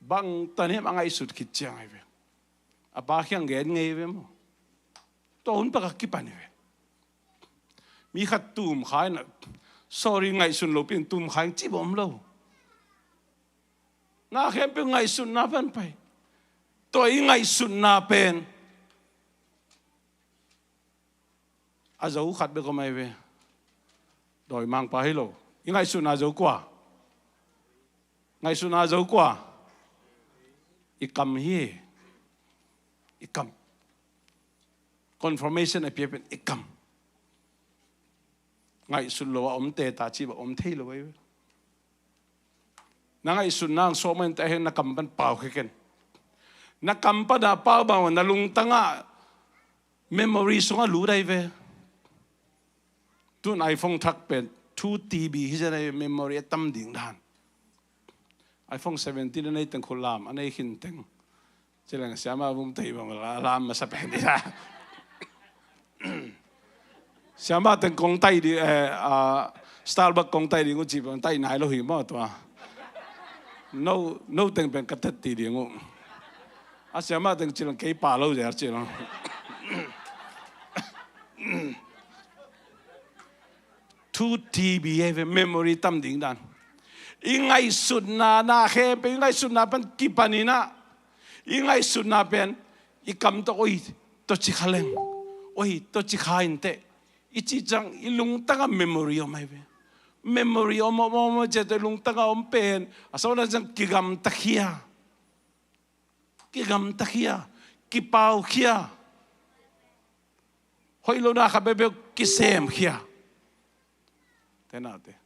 Bang tan hiam a ngaihsut khit ciang ahi ve. A pa khiang gen ngei ve maw. Tua hun pak a kipan ahi ve. Mi khat tum kha in a, sorry, ngaihsun lo pi in tum kha in ci bawm lo. Na khempeuh ngaihsutna pan pai. Tua i ngaihsutna pen a zo khat bek om ahi ve. Dawimangpa hi lo. I ngaihsutna zo kua? Ngaihsutna zo kua? I kam hi. I kam. Confirmation a pia pen i kam. Ngaihsut lo a om te ta ci ba om thei lo ahi ve. Na ngaihsutna ang sawh mah in te ahi na kam pan pau khe ken. Na kam pan a pau bang na lungtang ah memory sungah lut ahi ve. Tun iPhone thak pen two T B hi zen ahi ve, memory a tam ding dan. iPhone seventeen a nei teng khut lam, a nei khin teng. Ci leng siama vum tei bang la lam masa pen ding a. Siama teng kong tai ding, eh, ah, Starbucks kong tai ding uh ci bang tai nai lo hi maw tua. No, no teng pen ka tet ti ding uh. A siama teng ci leng kei pa lo zer ci leng. Two T B ahi ve, memory tam ding dan. I ngaihsutna, na khempeuh i ngaihsutna pan kipan inah. I ngaihsutna pen i kam tawh oi tawh ci kha leng, oi tawh ci kha in teh. I cih ciang i lungtang ah memory om ahi ve. Memory om om om om ciah tawh i lungtang ah om pen a sawt na ciang kigamta khia. kigamta khia, kipau khia, hoih lo na khat peuhpeuh kisem khia. Te naute,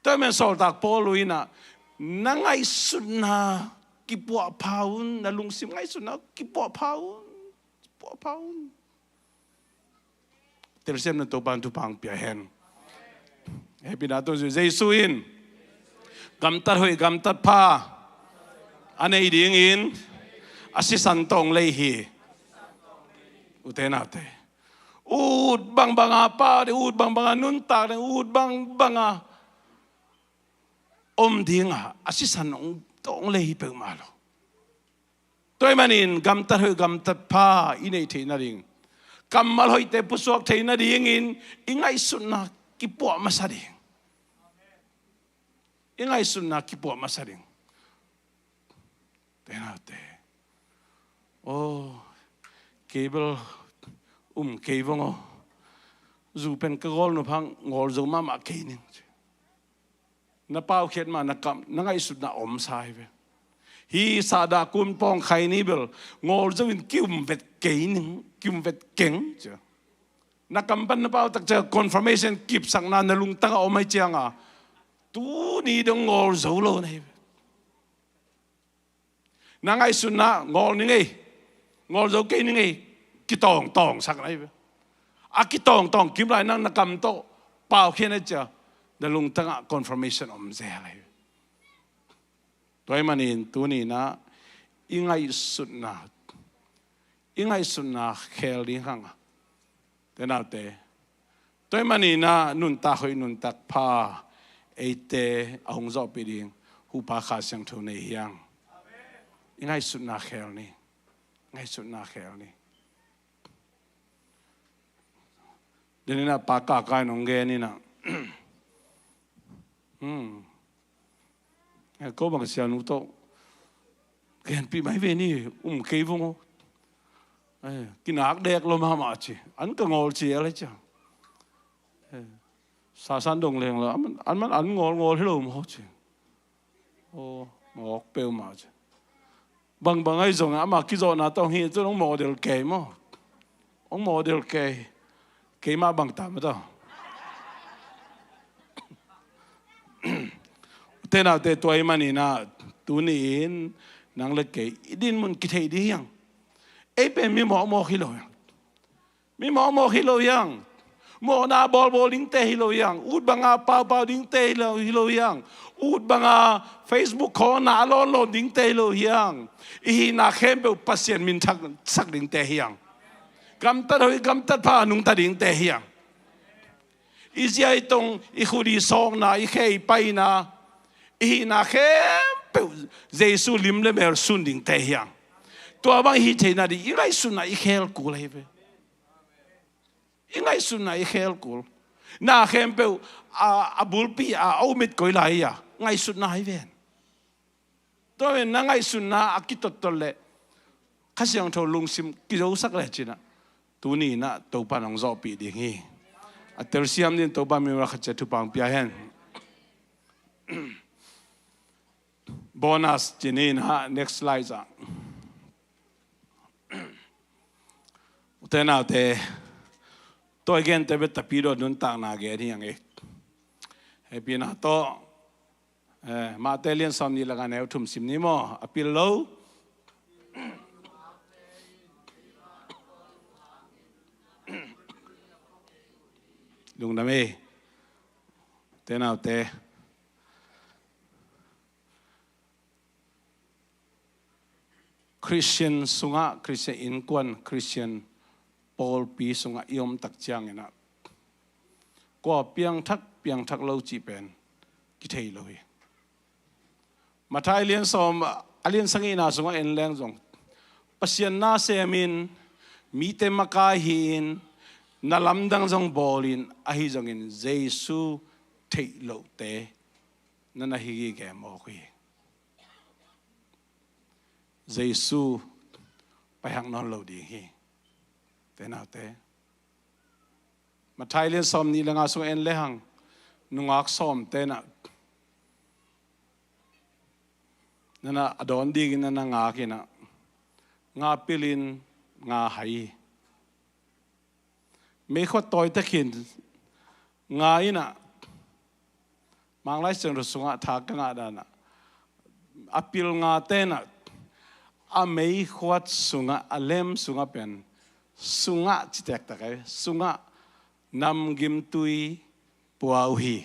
tua ahih manin sawltak Paul in ah, na ngaihsutna kipuahpha un, na lungsim ngaihsutna kipuahpha un, kipuahpha un. Telsiam na Topa'n thupha pia hen. Hehpihna tawh Jesu in gamtat hoih gamtat pha a nei dingin a sisan tawh hong lei hi. Ute naute, ut bangbang a pau ding, ut bangbang a nuntak ding, ut bangbang a om ding a, a sisan tawh hong lei hi peuhmah lo. Tua ahih manin gamtat hoih gamtat pha i neih theih nading, kammal hoihte pusuak theih nadingin i ngaihsutna kipuah masa ding. I ngaihsutna kipuah masa ding. Te naute, aw, kei bel um kei vong aw. Zu pen ka gawl nop hang, ngawl zo mahmah kei ning. Na paukhiat mah na kam, na ngaihsutna omsa hi ve. Hih Sahdah kun pawngkhaini bel ngawl zo in ki-um vet kei ning, ki-um vet keng cia. Na kam pan na pau tak cia, confirmation kipsakna na lungtang ah om ahih ciangin tuni dong ngawl zo lo na hi ve. Na ngaihsutna ngawl ning ei, ngawl zo kei ning ei, kitawngtawngsak na hi ve. A kitawngtawng kim lai nang na kam tawh paukhiat na cia, na lungtang ah confirmation om zel hi. Tua ahih manin tuni-in ah i ngaihsutna, i ngaihsutna khel ding hang a, te naute, tua ahih manin ah nuntak hoih nuntak pha eite a hong zawhpih ding Huhpa Kha Siangtho nei hi hang. I ngaihsutna khel ni. Ngaihsutna khel ni. Denin ah Pa Kaka in hong gen in ah, hmm, ko bang sianu tawh genpih mai ve ni, um kei vong aw. Eh, kinak dek lo mahmah ci. An ka ngawl ci el hi cia. Eh, sasan dong leng lo, an man an ngawl ngawl hi lo maw ci. Aw, mawk peuhmah ci. Bangbang ahi zongin ama kizawhna tawh hi cun hong model kei maw. Hong model kei. Keimah bang ta mah tawh. Te naute, tua ahih manin ah tuni-in nang le kei i dinmun kitheih ding hi hang. Ei pen mi mawkmawk hi lo hi hang. Mi mawkmawk hi lo hi hang. Mawhna bawlbawl dingte hi lo hi hang. Ut banga paupau dingte hi lo, hi lo hi hang. Ut banga Facebook khawngah a lawnlawn dingte hi lo hi hang. I hihna khempeuh Pasian min thangsak dingte hi hang. Gamtat hoih gamtat pha nungta dingte hi hang. I zia i tong, i khut i sawkna, i khe i paina, i hihna khempeuh Jesu lim le mel sun dingte hi hang. Tua bang i hih theihna ding i ngaihsutna i khel kul ahi ve. I ngaihsutna i khel kul. Na khempeuh a, a bulpi a, a umet koi lai a, ngaihsutna hi ven. Tua pen na ngaihsutna a kitottot leh Kha Siangtho lungsim kizosak leh cin ah, tuni-in ah Topa'n hong zawhpih ding hi. A telsiam dingin Topa'n mimal khat ciat thupha hong pia hen. Bonus ci ni in ah, next slide ah. Ute naute, tua i gente bek tapi dawh nuntakna gen hi hang e. Hehpihna tawh, eh, Mate lian sawmnih le nga, neu thum sim ni maw, a pil lo. Lungdam e. Ute naute, Khristian sungah, Khristian innkuan, Khristian pawlpi sungah i om tak ciangin ah, kua piangthak, piangthak lo cih pen kithei lo hi. Matthai lian sawm, a lian sagihna sungah en leng zong, Pasian na semin, mite makai hi-in, na lamdang zong bawlin, ahi zongin Jesu theih lohte na na hi gige mawk uh hi. Jesu paihak nawn lo ding hi. Te naute, Matthai lian sawmnih le nga sung en lehang, nungak sawmte na, na na a dawn dingin na na ngak in ah, nga pilin nga hai. Meikhuat tawi takin nga inah, Mang Lai Siangtho sungah tha ka ngah danah a pil nga tenah a meikhuat sungah, a lem sungah pen, sungah ci tektek ei, sungah namgimtui pua uh hi.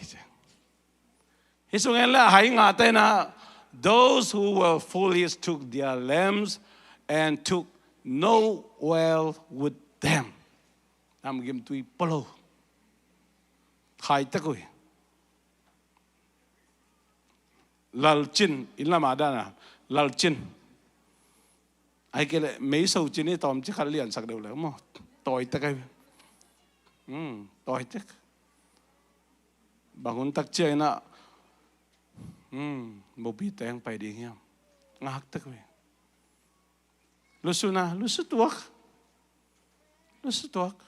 Hih sung en le a hai nga tenah, "Those who were foolish took their lambs and took no oil with them." Namgimtui pua lo. Khai tek uh hi. Lalcin, inn lam a danah lalcin. Ahih kei leh meiso cin i tawm ci khat liansak deuh le maw. Tawi tek ei. Hmm, tawi tek. Bang hun tak ciang inah, hmm, mopi teng pai ding hiam? Ngak tek uh hi. Lusun a, lusu tuak. Lusu tuak.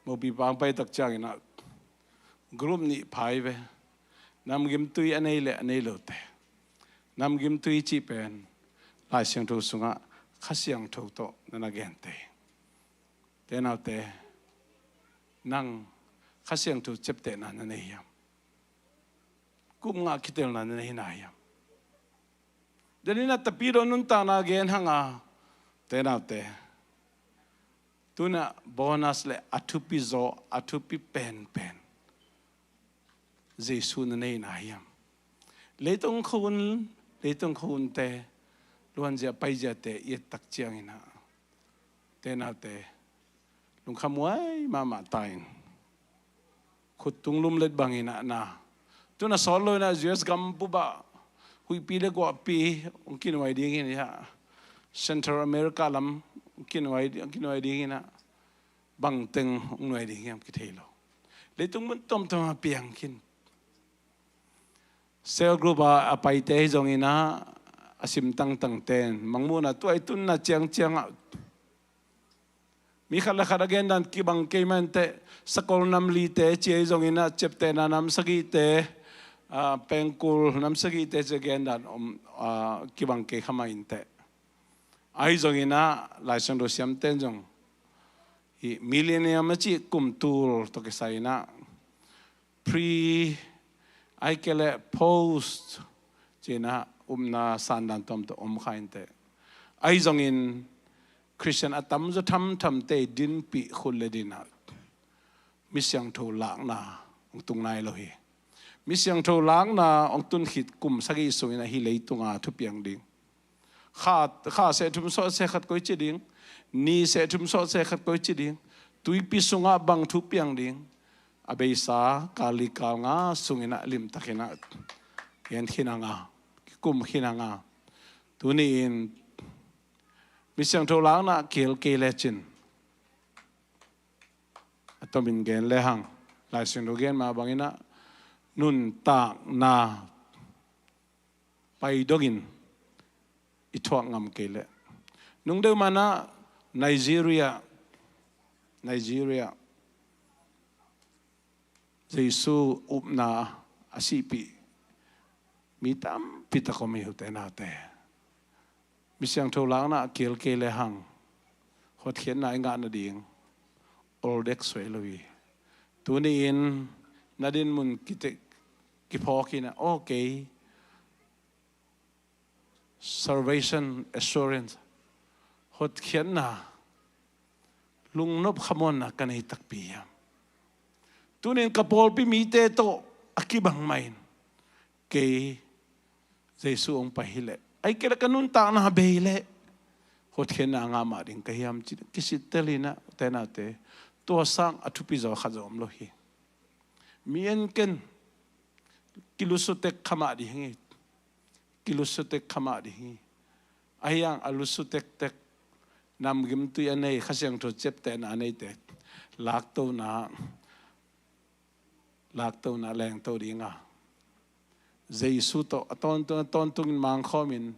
Mopi pang pai tak ciang inah group nih phai ve. Namgimtui a nei le a nei lote. Namgimtui cih pen Lai Siangtho sungah Kha Siangtho tawh na na gente. Te naute, nang Kha Siangtho ciaptehna na nei hiam? Kum nga kitelna na nei na hiam? Deninah Tapidaw nuntakna gen hanga, te naute, tunah bonus le a thupi zaw, a thupi penpen Jesu na nei na hiam? Leitung khua hun, leitung khua hunte, luanzia paiziate i et tak ciang inah, te naute, lungkham huai mahmah ta in, khuttung lumlet bangin ah na, tunah sawt lo inah U S gam pupah huihpi le guahpi hong kinuai dingin hiah, Central America lam hong kinuai, hong kinuai dingin ah, bangteng hong nuai ding hiam kithei lo. Leitung mun tuamtuam a piang khin. Cell group a, a paite hi zongin ah, a sim tangtang ten Mangmuhna tua i tunna ciangciang ah, mi khat le khat a gendan kibang kei mah inteh, sakol nam lite ci ahi zongin ah, ciaptehna nam sagihte, ah, pengkul nam sagihte ci a gendan om, ah, kibang kei kha mah inteh. Ahi zongin ah, Lai Siangtho siamten zong hih millennium a cih kum tul tawh kisai inah, pre, ahih kei leh post ci inah, upna sandan tuamtuam om kha inteh. Ahi zongin Khristian a tamzaw thamthamte i dinpih khut le dinah Mi Siangtho lakna hong tung nai lo hi. Mi Siangtho lakna hong tun khit kum sagih sungin ah hih leitunga thupiang ding. Kha, kha seh thum sawh seh khat koi ci ding. Ni seh thum sawh seh khat koi ci ding. Tuipi sungah bang thupiang ding. A beisa kal li kal nga sungin ah limtakin ah gen khin hanga, kikum khin hanga. Tuni-in Mi Siangtho lakna kihel kei lecin, a tomin gen lehang, Lai Siangtho gen mah bangin ah, nuntakna pai dongin i thuak ngam kei leh. Nung deuh manah Nigeria, Nigeria, Jesu upna a sihpih mi tampi tak om hi, ute naute. Mi Siangtho lakna a kihel kei lehang, hotkhiatna i ngah nading ol dek suai lo hi. Tuni-in na dinmun kite, kiphawk in ah, okay, salvation assurance, hotkhiatna, lungnop khamuanna ka nei takpi hiam? Tuni-in ka pawlpi mite tawh a kibang mah in, kei Jesu hong pai hileh, ahih kei leh ka nuntakna bei leh hotkhiatna a ngah mah ding ka hiam ci, kisittel in ah, ute naute, tua sang a thupi zaw khat zong om lo hi. Mi en ken, kilusu tek kha mah ding hi. Kilusu tek kha mah ding hi. Ahi hang a lusu tektek, namgimtui a nei, Kha Siangtho ciaptehna a neite, laktona, laktona lengto dinga, Jesu tawh a tawntung, a tawntungin mangkhawmin,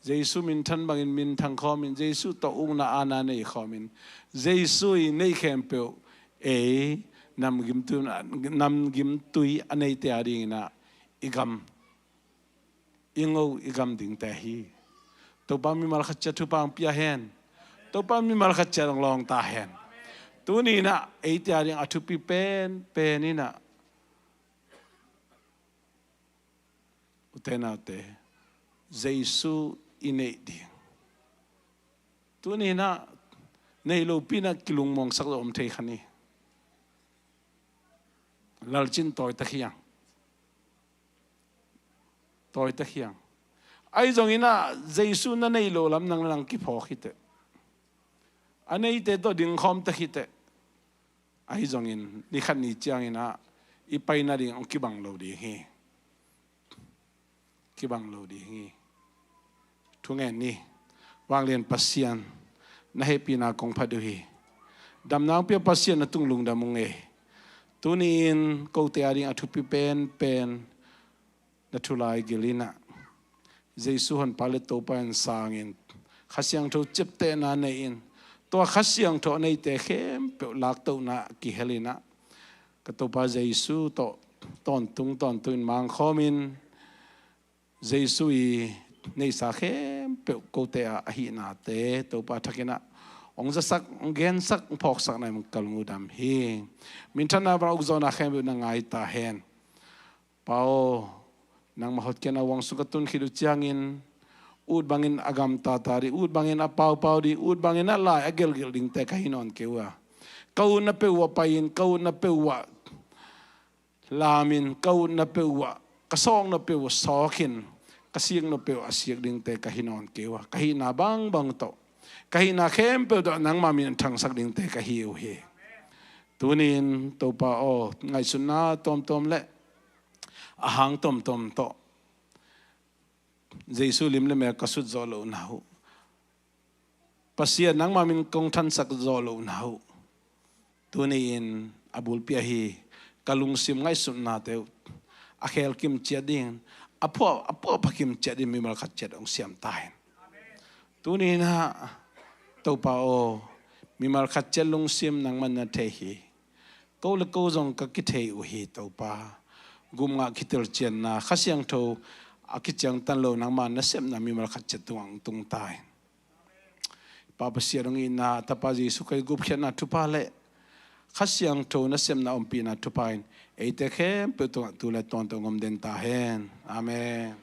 Jesu minthan bangin minthang khawmin, Jesu tawh ukna aana nei khawmin, Jesu i neih khempeuh ei namgimtui, namgimtui a neite a dingin ah i gam, i ngo, i gam dingte hi. Topa mimal khat ciat thupha hong pia hen. Topa mimal khat ciat hong lawng ta hen. Tuni inah eite a ding a thupi penpen inah, ute naute, Jesu i neih ding. Tuni inah nei lopi inah kilungmuangsak lo om thei kha ni. Lalcin tawitak hiang. Tawitak hiang. Ahi zong inah Jesu na neih loh lam nang le nang kiphawk hiteh. A neite tawh dingkhawm tek hiteh. Ahi zongin ni khat ni ciang inah i paina ding hong kibang lo ding hi. Kibang lo ding hi. Thungen ni. Vanglian Pasian, na hehpihna kong phat uh hi. Damna hong pia Pasian, na tung lungdam ung ei. Tuni-in kote a ding a thupi penpen na thu laigil inah, Jesu Honpa le Topa in sangin, Kha Siangtho ciaptehna nei-in, tua Kha Siangtho a neite khempeuh laktohna kihel inah, ka Topa Jesu tawh tawntung tawntung in mangkhawmin, Jesu i neihsa khempeuh kote ah a hihnate Topa thak inah hong zasak, hong gensak, hong phawksak na him ka lungdam hi. Minthanna bang ukzawhna khempeuh na ngai ta hen. Pa aw, nangmah hotkhiatna huang sung ka tun khit uh ciangin, ut bangin a gamtata ding, ut bangin a paupau ding, ut bangin a lai a gelhgelh dingte ka hi nawn kei uh a, ka utna peuh uh ah pai-in, ka utna peuh uh ah lamin, ka utna peuh uh ah, ka sawkna peuh uh ah sawkin, ka sikna peuh uh ah siak dingte ka hi nawn kei uh a, ka hihna bangbang tawh, ka hihna khempeuh tawh nangmah min a thangsak dingte ka hi uh hi. Tuni-in Topa aw, ngaihsutna tawmtawm le a hang tawmtawm tawh Jesu lim le mel ka sut zawh lohna uh, Pasian nangmah min kong thangsak zawh lohna uh, tuni-in a bulpi ahi ka lungsim ngaihsutnate uh a khelkim ciat ding, a phuah, a phuahpha kim ciat ding mimal khat ciat hong siam ta hen. Tuni inah Topa aw, mimal khat ciat lungsim nangmah na thei hi. Ko le ko zong ka kithei uh hi Topa. Gupngah kitelcianna, Kha Siangtho a kiciangtan lo nangmah nasepna mimal khat ciat tungah hong tung ta hen. Pa Pasian hong itna, Tapa Jesu Khrih gupkhiatna thupha le Kha Siangtho nasepna ompihna thupha in eite khempeuh tungah tu le tawntung hong om den ta hen. Amen.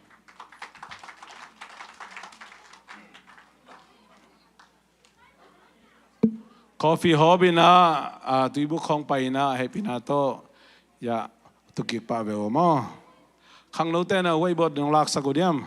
Coffee hawp inah, ah, tuibuk khawng pai inah, hehpihna tawh, ya, tukik pah ve uh maw. Khangnote na whiteboard nong laksak uh diam?